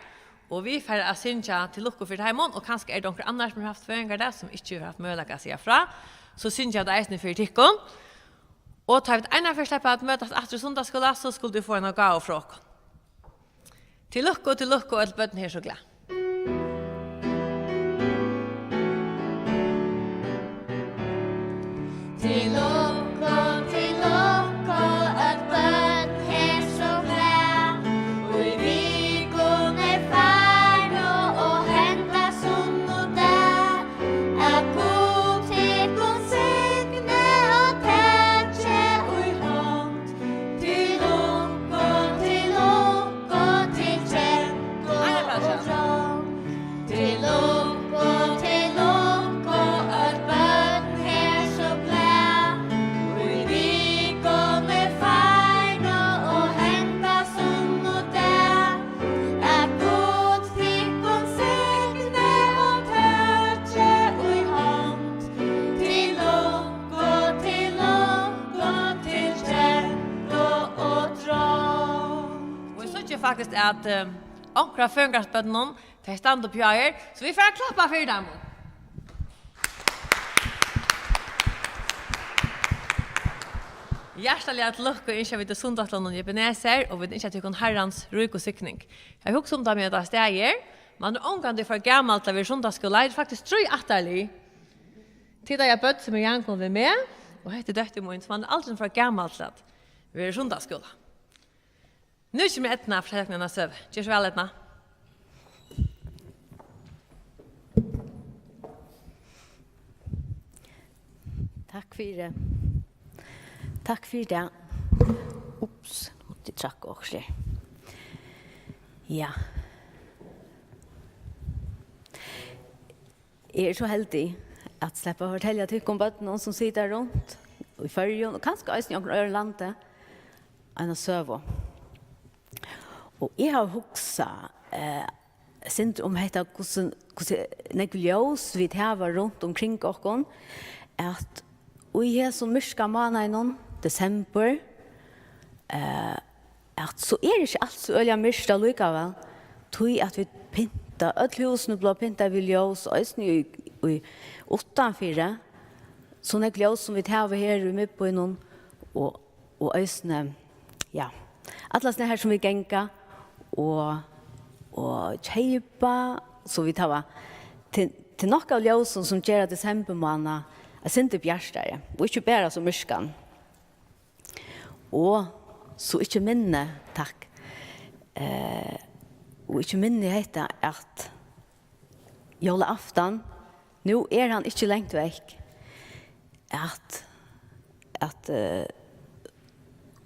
Og vit fara at syngja til lukku fyri teimum, og kanska er tað onkur annar, sum hevur havt føðingardag, sum ikki hevur havt møguleika at siga frá. So syngja vit eisini fyri tykkum. Og tá vit einaferð sleppa at møtast aftur í sunnudagsskúla, so skulu tit fáa eina gávu frá okkum. Til lukku, til lukku, øll børn her so glað. Til lukku, til lukku, øll børn her so glað. Og í vikuni farnu og henda sunnudag, at Gud tykkum signi og taki í hond. Til lukku, til lukku, til gentu og drong. Til lukku, til lukku, øll børn her so glað. Í vikuni farnu og henda sunnudag, at Gud tykkum signi og taki í hond. Til lukku, til lukku, til gentu og drong. Og eg síggi faktiskt, at, eh, onkra av føðingardagsbørnunum, tey standa uppi á her, so vit fara at klappa fyri teimum. Hjartaliga til lukku ynskja vit í Sunnudagsskúlanum í Ebenezer, og vit ynskja tykkum Harrans ríku signing. Eg hugsi um tað, meðan tað staðið er. Man er ongantíð for gamal til at vera í sunnudagsskúla. Her eru faktiskt trý ættarlið. Tit eiga børn, sum eru javngamal við meg, og hetta er dóttir mín, so man er aldrin for gamal til at vera í sunnudagsskúla. Nú kemur Eydna at fortelja okkum eina søgu. Ger so væl, Eydna. Takk fyri. Takk fyri tað. Ups, nú mátti eg trakka okkurt her. Ja. Eg eri so heldig at sleppa at fortelja tykkum børnunum, sum sita runt í Føroyum, og kanska eisini í onkrum øðrum landi, eina søgu. Og eg havi hugsað, eh, eitt sindur um hetta, hvussu, hvussu nógv ljós vit hava runt umkring okkum, at í hesum myrka mánaðinum, desembur, eh, at so er ikki alt so øgiliga myrkt allíkavæl, tí at vit pynta, øll húsini blíva pyntað við ljós, eisini í, í, uttanfyri, so nógv ljós sum vit hava her í miðbýnum, og, og eisini, ja, allastaðni har sum vit ganga og, og keypa, so vit hava til, til nokk av ljósum sum gera desemburmánað eitt sindur bjartari, og ikki bara so myrkan. Og so ikki minni, takk. Eh, og ikki minni hetta, at jólaaftan, nú er hann ikki langt vekk, at, at, eh,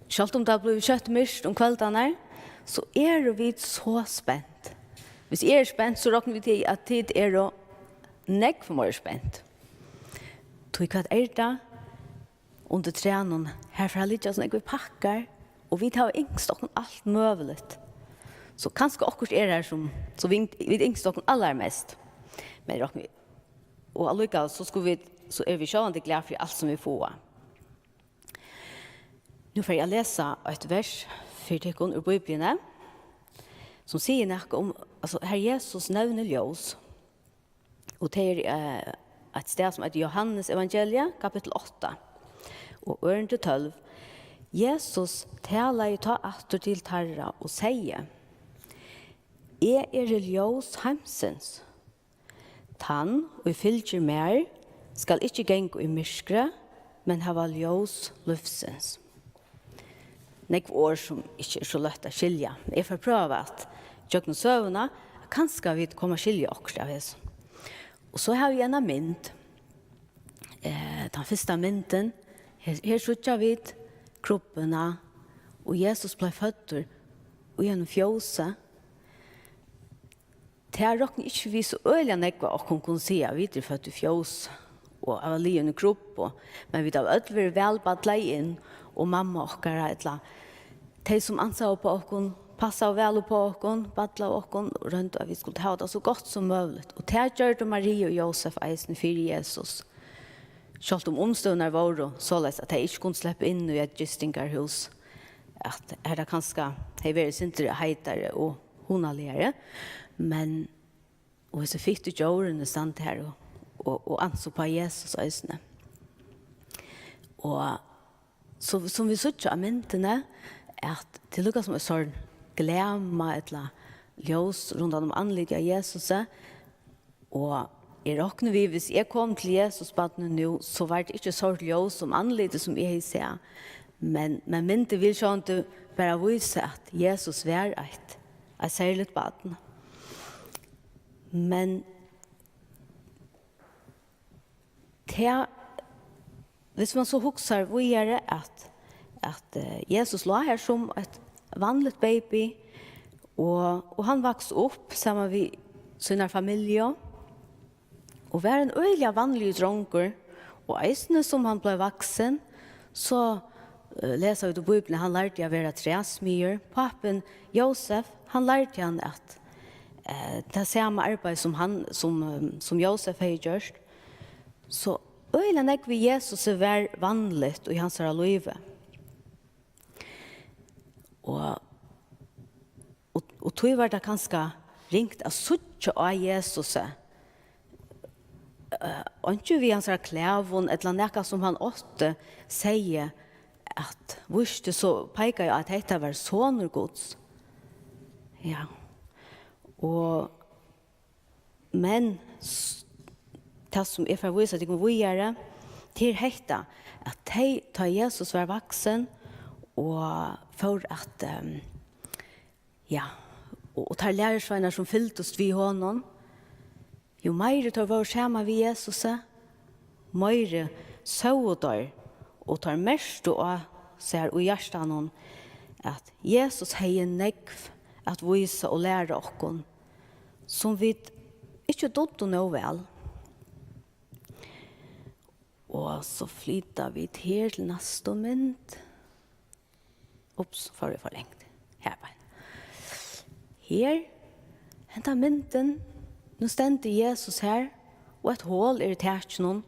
sjálvt um tað blívur skjótt myrkt um kvøldarnar, so eru vit so spent. Hvis eg eri spent, so rokni vit til, at tit eru nógv meira spent. Tí hvat er tað? Undir trænum, har fara at liggja so nógvir pakkar, og vit hava ynskt okkum alt møguligt. So kanska okkurt er har, sum, so vit, vit ynsktu okkum allarmest. Men rokni, og allíkavæl, so skulu vit, so eru vit sjálvandi glað fyri alt, sum vit fáa. Nú fari eg at lesa eitt vers fyri tykkum úr Bíbliuni, sum sigur nakað um, altso, har Jesus nevnir ljós. Og tað er, eh, eitt stað sum eitur Jóhannes evangeliið, kapittul átta, og ørindi tólv. Jesus talaði tá aftur til teirra og segði: Eg eri ljós heimsins. Tann, ið fylgir mær, skal ikki ganga í myrkri, men hava ljós lívsins. Nógv orð sum ikki er so løtt at skilja. Eg fari at prøva at, gjøgnum søguna, kanska vit koma at skilja okkurt av hesum. Og so havi eg eina mynd. Eh, tann fyrsta myndin. Her, her síggja vit krubbuna, og Jesus bleiv føddur í einum fjósi. Tað rokni eg ikki við so øgiliga nógv av okkum kunnu siga, at vit eru fødd í fjós, og eg var liðin í krubbu, men vit hava øll verið væl ballaði inn, og mamma okkara, ella tey sum ansaðu upp á okkum, passaðu væl upp á okkum, ballaðu okkum og royndu, at vit skuldu hava tað so gott sum møguligt. Og tað gjørdu Maria og Jósef eisini fyri Jesus. Sjálvt um umstøðurnar vóru soleiðis, at tey ikki kundu sleppa inn í eitt gistingarhús, at har tað kanska hevði verið sindur heitari og hugnaligari, men og hesi fittu djórini standa har og, og, og ansa upp á Jesus eisini. Og so, sum vit síggja á myndini, at tað er líka sum ein sorn glama ella ljós rundan um andlitið á Jesusi. Og eg rokni við, viss eg kom til Jesusbarnið nú, so var tað ikki so stórt ljós um andlitið, sum eg hevði sæð. Men, men myndin vil sjálvandi bara vísa, at Jesus var eitt, eitt serligt barn. Men tað, viss man so hugsar víðari, at, at eh, Jesus lá her sum eitt vanligt baby, og, og hann vaks upp saman við sínar familju, og var ein øgiliga vanligur drongur, og eisini sum hann bleiv vaksin, so eh, lesa vit í Bíbliuni, hann lærdi at vera træsmiður. Pápin Jósef, hann lærdi hann at eh, tað sama arbeiði sum hann, sum, eh, sum Jósef hevði gjørt. So øgiliga nógv við Jesusi var vanligt í hansara lívi. Og, og, og tí var tað kanska ringt at síggja á Jesusi, eh, einki við hansara klæðum ella nakað sum hann átti, segði, at vísti, so peikaði á, at hetta var sonur Guds. Ja. Og, men s- tað, sum eg fari at vísa tykkum víðari, tað er hetta, at tey, tá Jesus var vaksin og fór at, ehm, ja, og, og teir lærisveinar sum fylgdust við honum, jú meiri teir vóru saman við Jesusi, meiri sóu teir, og teir merktu á sær í hjartanum, at Jesus hevði nógv at vísa og læra okkum, sum vit ikki dugdu nóg væl. Og so flyta vit her til næstu mynd. Ups, fór eg for langt. Her beint. Her, henda myndin, nú stendur Jesus her, og eitt hol er í takinum.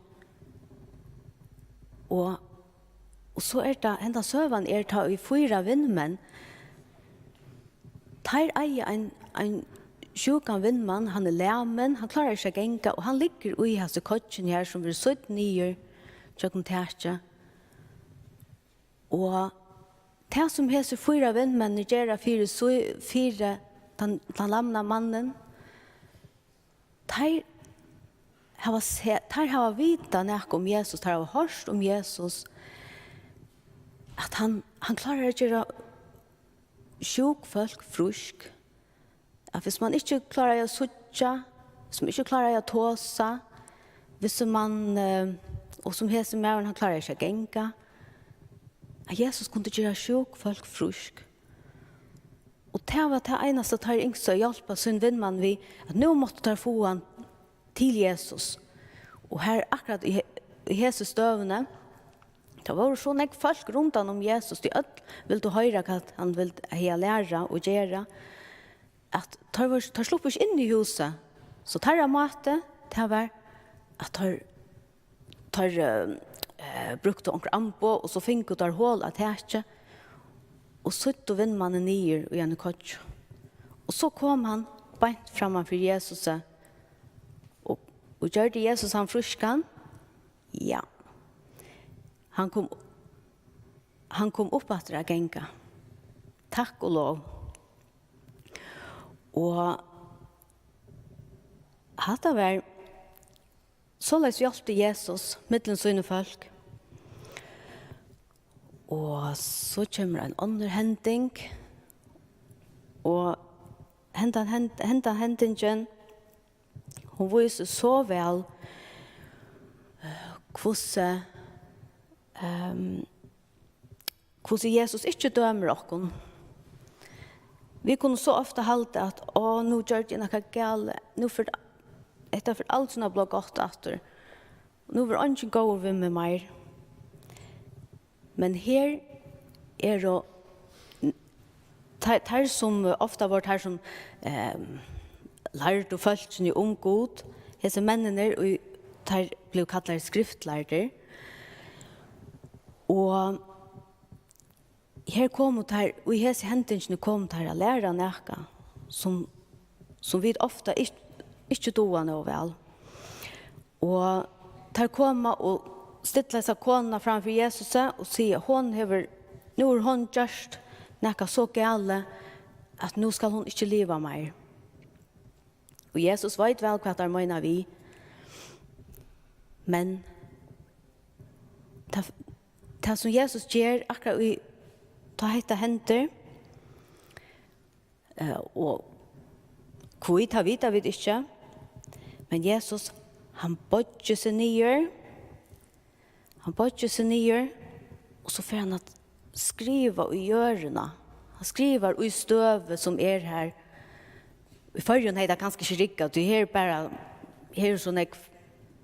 Og, og so er tað, henda søgan er tá ið fýra vinmenn, teir eiga ein, ein sjúkan vinmann, hann er lamin, hann klárar ikki at ganga, og hann liggur í hasi koyggjuni her, sum verður sýdd niður gjøgnum takið. Og tað, sum hesir fýra vinmenninir gera fyri, sí- fyri tann, tann lamna mannin, teir hava se- teir hava vitað nakað um Jesus, teir hava hoyrt um Jesus, at hann, hann klárar at gera sjúk fólk frísk. At viss mann ikki klárar at síggja, viss mann ikki klárar at tosa, viss mann, eh, og sum hesin maðurin, hann klárar ikki at ganga, at Jesus kundi gera sjúk fólk frísk. Og tað var tað einasta, teir ynsktu at hjálpa sín vinmann við, at nú máttu teir fáa hann til Jesus. Og her, akkurát í he- í hesi støðuni, tað vóru so nógv fólk rundan um Jesus, tí øll vildu hoyra, hvat hann vildi, hevði at læra og gera, at teir vóru, teir sluppu ikki inn í húsið. So teirra máti, tað var, at teir, teir eh, eh, brúktu onkur amboð, og so fingu teir hol á takið, og sýttu vinmannin niður í eini koyggju. Og so kom hann beint framman fyri Jesusi, og, og gjørdi Jesus hann frískan? Ja. Hann kom, hann kom upp aftur at ganga. Takk og lov. Og hatta var, soleiðis hjálpti Jesus millum síni fólk. Og so kemur ein onnur hending. Og hendan, hend, hendan hendingin, hon vísir so væl, eh, hvussu, ehm, hvussu Jesus ikki dømir okkum. Vit kunnu so ofta halda, at, "Á, nú gjørdi eg nakað galið. Nú fer, hetta fer aldrin at blíva gott aftur." Nú verður eingin góður við meg meir. Men her eru n-, teir, teir sum ofta vóru teir sum, ehm, lærdu fólkini um Gud, hesir menninir, ið teir blivu kallaðir skriftlærdir. Og her komu teir, og í hesi hendingini komu teir at læra nakað, sum, sum vit ofta ikki, ikki duga nóg væl. Og teir koma og stilla hesa konuna framfyri Jesusi og siga, hon hevur, nú hevur hon gjørt nakað so galið, at nú skal hon ikki liva meir. Og Jesus veit væl, hvat teir meina við. Men tað, tað sum Jesus ger, akkurát í, tá hetta hendir, eh, og hví, tað vita vit ikki, men Jesus, hann boyggir seg niður, hann boyggir seg niður, og so fer hann at skriva í jørðina. Hann skrivar í støvi sum er har. Í Føroyum hevði tað kanska ikki riggað, tí her er bara, her er so nógv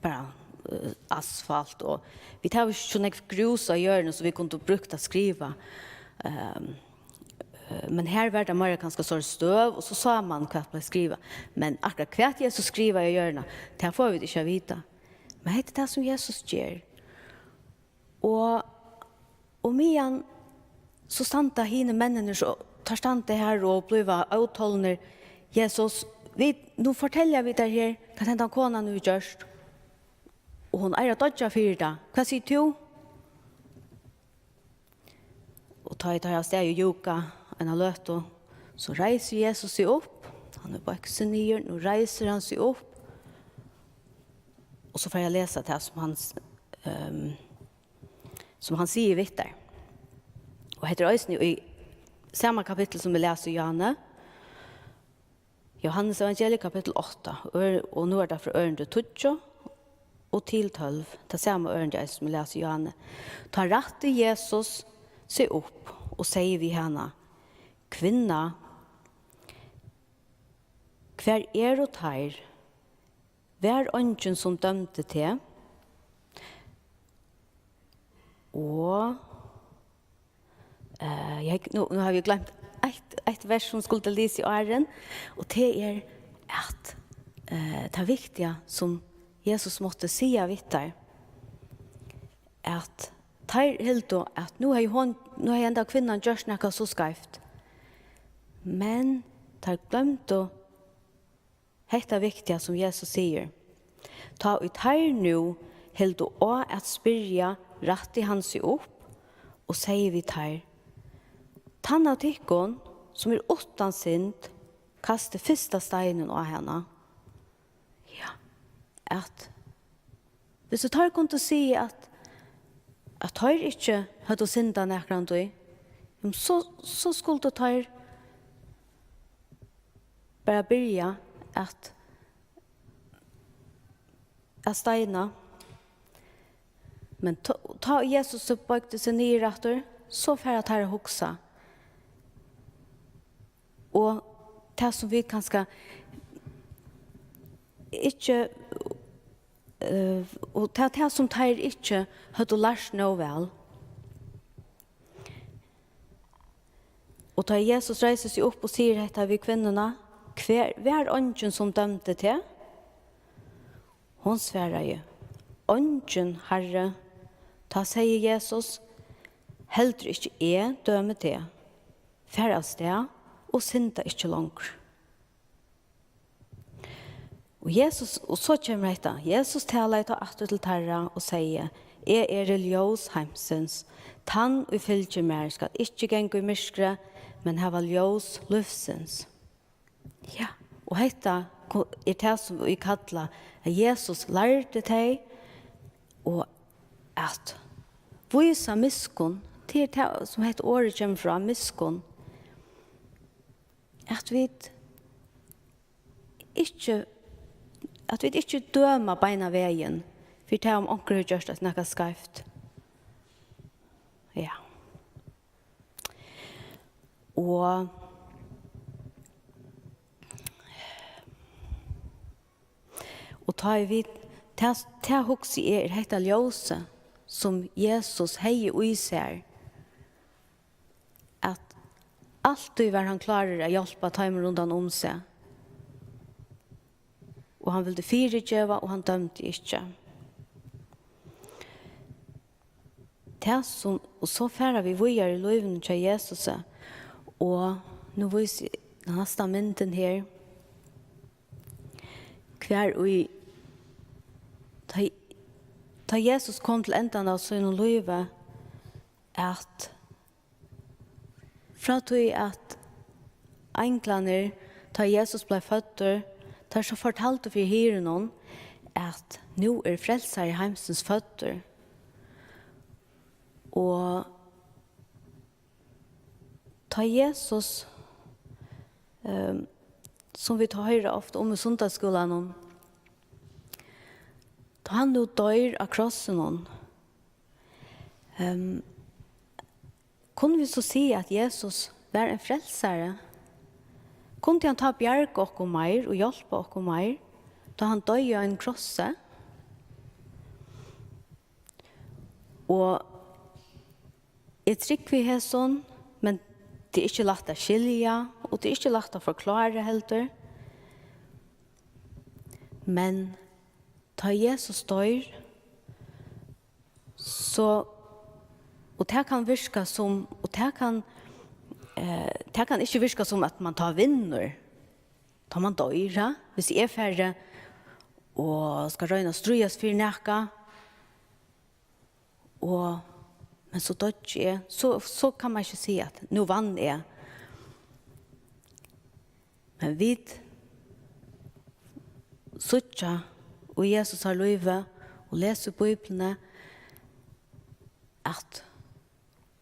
bara, eh, asfalt, og vit hava ikki so nógv grús á jørðini, sum vit kundu brúkt at skriva. Ehm, eh, men her var tað meira kanska so støv, og so sá mann hvat bleiv skrivað. Men akkurát hvat Jesus skrivaði á jørðina, tað fáa vit ikki at vita. Men hetta er tað, sum Jesus ger. Og, og meðan so standa hinir menninir, so teir standa her og blíva ótolnir. Jesus, vit, nú fortelja vit tær her, hvat hendan konan hevur gjørt. Og hon eigur at doyggja fyri tað. Hvat sigur tú? Og tá ið teir hava staðið og júkað eina løtu, so reisir Jesus seg upp. Hann hevur boygt seg niður, nú reisir hann seg upp. Og so fari eg at lesa tað sum hann, ehm, sum hann sigur við teir. Og hetta er eisini í sama kapittul sum vit lesa í Johanne. Jóhannes evangeliet kapittul átta, ør-, og nú er tað frá ørindi tíggju og til tólv, tað sama ørindi eisini sum vit lesa í Johanne. Tá rætti Jesus seg upp og segði við hana: Kvinna, hvar eru teir? Var eingin sum dømdi teg? Og, eh, eg, nú, nú havi eg gloymt eitt, eitt vers sum skuldi lisið áðrenn, og tað er at, eh, tað viktiga sum Jesus mátti siga við teir, at teir hildu at nú hevði hon, nú hevði henda kvinnan gjørt nakað so skeivt. Men teir gloymdu hetta viktiga sum Jesus sigur. Tá ið teir nú hildu á at spyrja, rætti hann seg upp og segði við teir: Tann av tykkum, sum er uttan synd, kasti fyrsta steinin á hana. Ja, at viss teir kundu siga at, at teir ikki høvdu syndað nakrantíð, jamen, so, so skuldu teir bara byrja at, at steina. Men tá, tá Jesus so boygdi seg niður aftur, so fara teir at hugsa. Og tað sum vit kanska ikki, eh, og tað, tað sum teir ikki høvdu lært nóg væl. Og tá Jesus reisir seg upp og sigur hetta við kvinnuna: Hvar, var eingin sum dømdi teg? Hon svaraði: Eingin, Harri. Tá segði Jesus: Heldur ikki eg dømi teg. Far avstað og synda ikki longur. Og Jesus, og so kemur hetta: Jesus talaði tá aftur til teirra og segði: Eg eri ljós heimsins. Tann, ið fylgir mær, skal ikki ganga í myrkri, men hava ljós lívsins. Ja, og hetta ko-, er tað, sum vit kalla, at Jesus lærdi tey, og at vísa miskunn, tað er tað, sum hetta orðið kemur frá, miskunn. At vit ikki, at vit ikki døma beinan vegin fyri tað, um onkur hevur gjørt eitt nakað skeivt. Ja. Og, og tá ið vit, tað, tað hugsi eg er hetta ljósið, sum Jesus hevði í sær, at altíð var hann klárur at hjálpa teimum rundan um seg. Og hann vildi fyrigeva, og hann dømdi ikki. Tað sum, og so fara vit víðari í lívinum hjá Jesusi, og nú vísi eg næsta myndin her, hvar í, tá, tá Jesus kom til endan av sínum lívi, at frá tí at einglarnir, tá Jesus bleiv føddur, teir so fortaldu fyri hirðunum, at nú er frelsari heimsins føddur. Og tá Jesus, ehm, sum vit hoyra ofta um í sunnudagsskúlanum, tá hann nú doyr á krossinum, ehm, kunnu vit so siga, at Jesus var ein frelsari? Kundi hann tá bjarga okkum meir og hjálpa okkum meir, tá hann doyði á einum krossi? Og eg trúgvi hesum, men tað er ikki lætt at skilja, og tað er ikki lætt at forklára heldur. Men tá Jesus doyr, so, og tað kann virka sum, og tað kann, eh, tað kann ikki virka sum, at mann tá vinnur, tá mann doyr, ha? Hvis eg fari og skal royna at stríðast fyri nakað, og, men so doyggi eg, so, so kann mann ikki siga, at nú vann eg. Men vit síggja í Jesusar lívi og lesa í Bíbliuni, at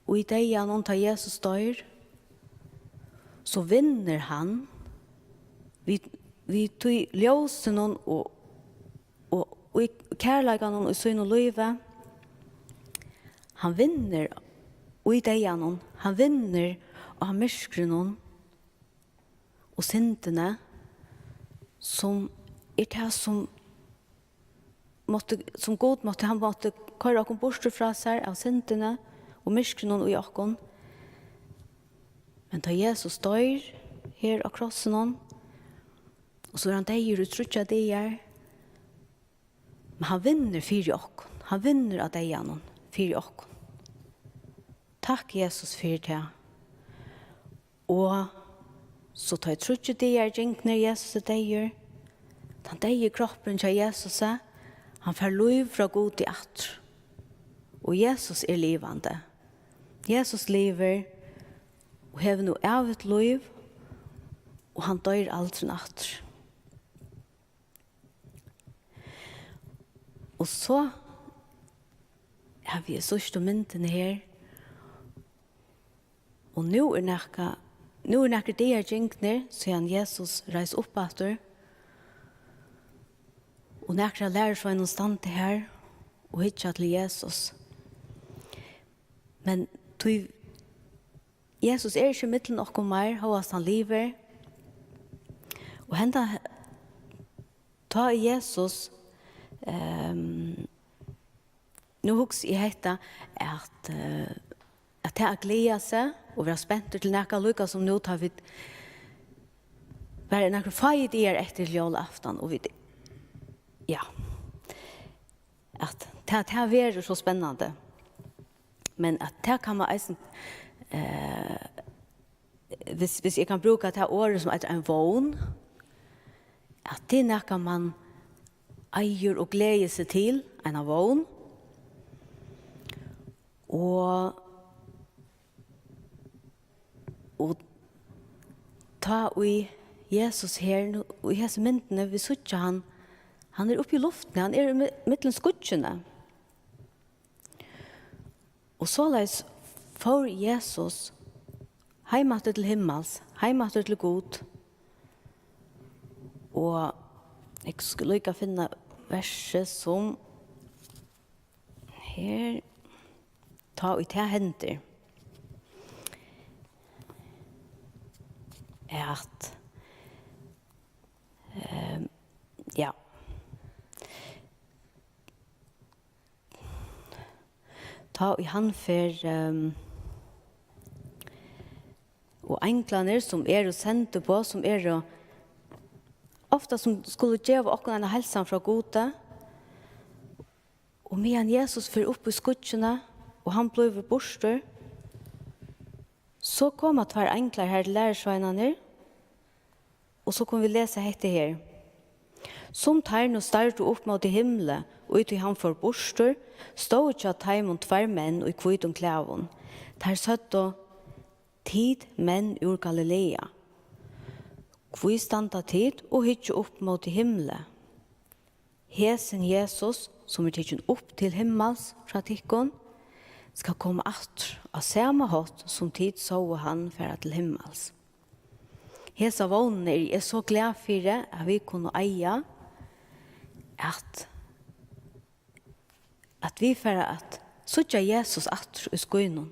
í deyðanum, tá Jesus doyr, so vinnur hann við, við tí ljósinum og, og í kærleikanum í sínum lívi. Hann vinnur í deyðanum, hann vinnur á myrkrinum og syndini, sum er tað, sum mátti, sum Gud mátti, hann mátti koyra okkum burtur frá sær av syndini og myrkrinum í okkum. Men tá Jesus doyr her á krossinum, og so er hann deyður í tríggjar dagar, men hann vinnur fyri okkum. Hann vinnur á deyðanum fyri okkum. Takk, Jesus, fyri tað. Og so tá ið tríggir dagar gingnir, Jesus er deyður, tann deyði kroppurin hjá Jesusi, hann fær lív frá Gudi aftur. Og Jesus er livandi. Jesus livir og hevur nú ævigt lív, og hann doyr aldrin aftur. Og so havi eg síðstu myndina her. Og nú er nakað, nú er nakrir dagar gingnir, síðan Jesus reis upp aftur. Og nakrir av lærisveinunum standa her og hyggja til Jesus. Men tí Jesus er ikki millum okkum meir, hóast hann livir. Og henda, tá er Jesus, ehm, nú hugsi eg hetta, at, eh, at tað at gleða seg og vera spentur til nakað, líka sum nú, tá vit bara eru nakrir fáir dagar eftir til jólaaftan, og vit, ja, at tað, tað verður so spennandi. Men at tað kann man eisini, eh, hvis, hvis eg kann brúka tað orðið sum eitur ein vón, at tað er nakað man eigur og gleðir seg til, eina vón. Og, og tá ið Jesus her, nú, í hesi myndini, vit síggja hann, hann er uppi í luftini, hann er í mi-, millum skýggini. Og soleiðis fór Jesus heim aftur til himmals, heim aftur til Gud. Og eg skal líka finna versið sum her, tá ið tað hendir, at, ehm, ja. Tá ið hann fer, ehm, og einglarnir, sum eru sendiboð, sum eru ofta, sum skulu geva okkum eina heilsan frá Gudi, og meðan Jesus fer upp í skýggini, og hann blívur burtur, so koma tveir einglar har til lærisveinarnar, og so kunnu vit lesa hetta her. Sum teir nú stardu upp móti himli, í tí hann fór burtur, stóðu hjá teimum tveir menn í hvítum klæðum. Teir søgdu: Tit menn úr Galilea, hví standa tit og hyggja upp móti himli? Hesin Jesus, sum er tikin upp til himmals frá tykkum, skal koma aftur á sama hátt, sum tit sóu hann fara til himmals. Hesa vónina eri eg so glað fyri, at vit kunnu eiga, at, at vit fara at síggja Jesus aftur í skýnum.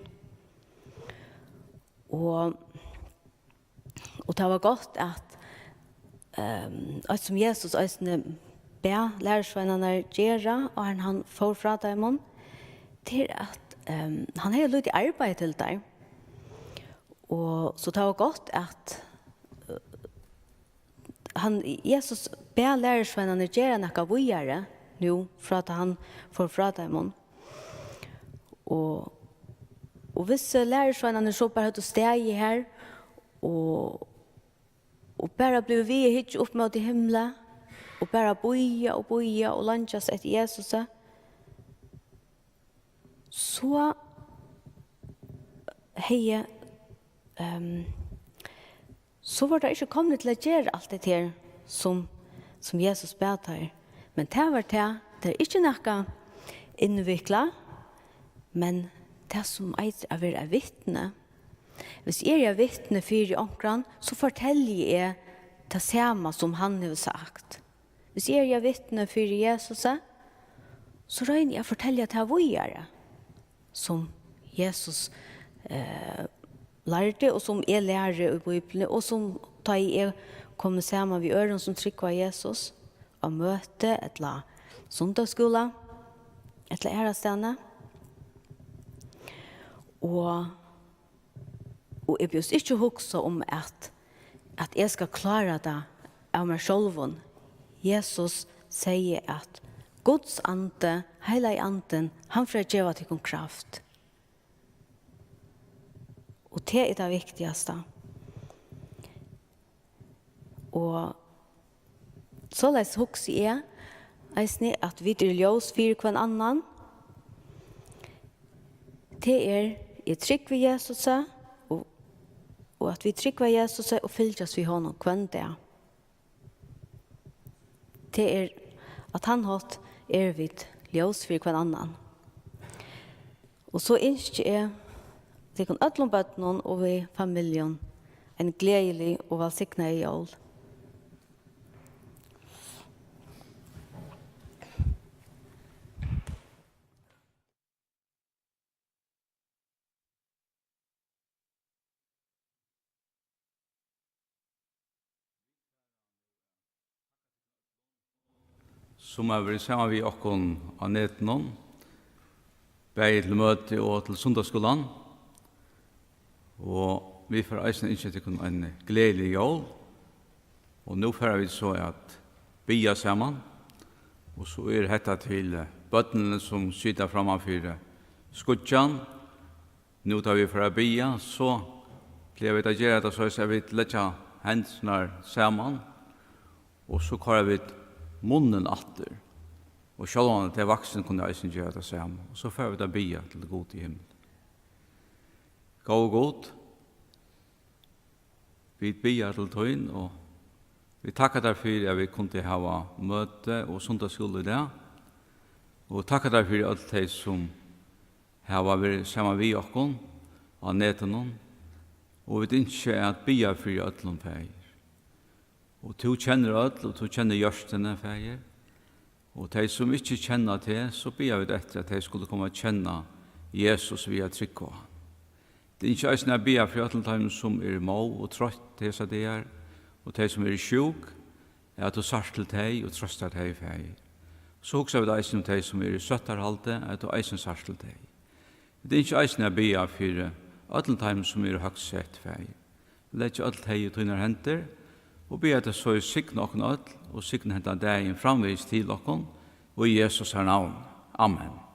Og, og tað var gott, at, ehm, eitt sum Jesus eisini bað lærisveinarnar gera, áðrenn hann fór frá teimum, til at, ehm, hann hevði lítið arbeiði til teir. Og so tað var gott, at, eh, hann, Jesus bað lærisveinarnar gera nakað víðari nú, frá tá hann fór frá teimum. Og, og hvis, eh, lærisveinarnir so bara høvdu staðið har og, og bara blivið við at hyggja upp móti himli og bara bíða og bíða og leingjast eftir Jesusi, so hevði, ehm, so vóru teir ikki komnir til at gera alt hetta her, sum, sum Jesus bað teir. Men tað var tað, tað er ikki nakað innviklað, men tað sum eitur at vera eitt vitni. Hvis eg eri eitt vitni fyri onkran, so fortelji eg tað sama sum hann hevur sagt. Hvis eg eri eitt vitni fyri Jesusi, so royni eg at fortelja tað víðari, sum Jesus, eh, lærdi, og sum eg læri í Bíbliuni, og sum, tá ið eg komi saman við øðrum sum trúgva Jesus, á møti ella sunnudagsskúla ella aðrastaðni. Og, og eg bjóðist ikki hugsa um, at, at eg skal klára tað av mær sjálvum. Jesus segði, at Guds andi, Heilagi Andin, hann fer at geva tykkum kraft. Og tað er tað viktigasta. Og soleiðis hugsi eg eisini, at vit eru ljós fyri hvønn annan. Tað er, eg trúgvi Jesusi, og, og at vit trúgva Jesusi og fylgjast við honum hvønn dag. Tað er, á tann hátt eru vit ljós fyri hvønn annan. Og so ynski eg tykkum øllum børnum og við familjum ein gleðilig og vælsignaði jól. Sum hava verið saman við okkum á netinum, bæði til møti og til sunnudagsskúlan. Og vit fara eisini ynskja tykkum ein gleðilig jól. Og nú fara vit so at biðja saman. Og so er hetta til, eh, børnini, sum sita framman fyri skíggjan. Nú tá vit fara at biðja, so plaga vit at gera hetta soleiðis, at vit leggja hendurnar saman, og so koyra vit munnin aftur. Og sjálvandi tey vaksnu kunnu eisini gera tað sama. Og so fara vit at biðja til Gud í himli. Góði Gud, vit biðja til tín, og vit takka tær fyri, at vit kundu hava møti og sunnudagsskúla í dag. Og takka tær fyri øll tey, sum hava verið saman við okkum á netinum. Og vit ynskja at biðja fyri øllum, Faðir. Og tú kennir øll, og tú kennir hjørtuni, Faðir. Og tey, sum ikki kenna teg, so biðja vit eftir, at tey skulu koma at kenna Jesus við at trúgva á hann. Vit ynskja eisini at biðja fyri øllum teimum, sum eru móð og troytt hesar dagar, og tey, sum eru sjúk, at tú sært til tey og trøstar tey, Faðir. So hugsa vit eisini um tey, sum eru í sóttarhaldi, at tú eisini sært til tey. Vit ynskja eisini at biðja fyri øllum teimum, sum eru høgt sett, Faðir. Leggja øll tey í tínar hendur og biðja teg so signa okkum øll og signa hendan dagin framvegis til okkum, í Jesu navn. Amen.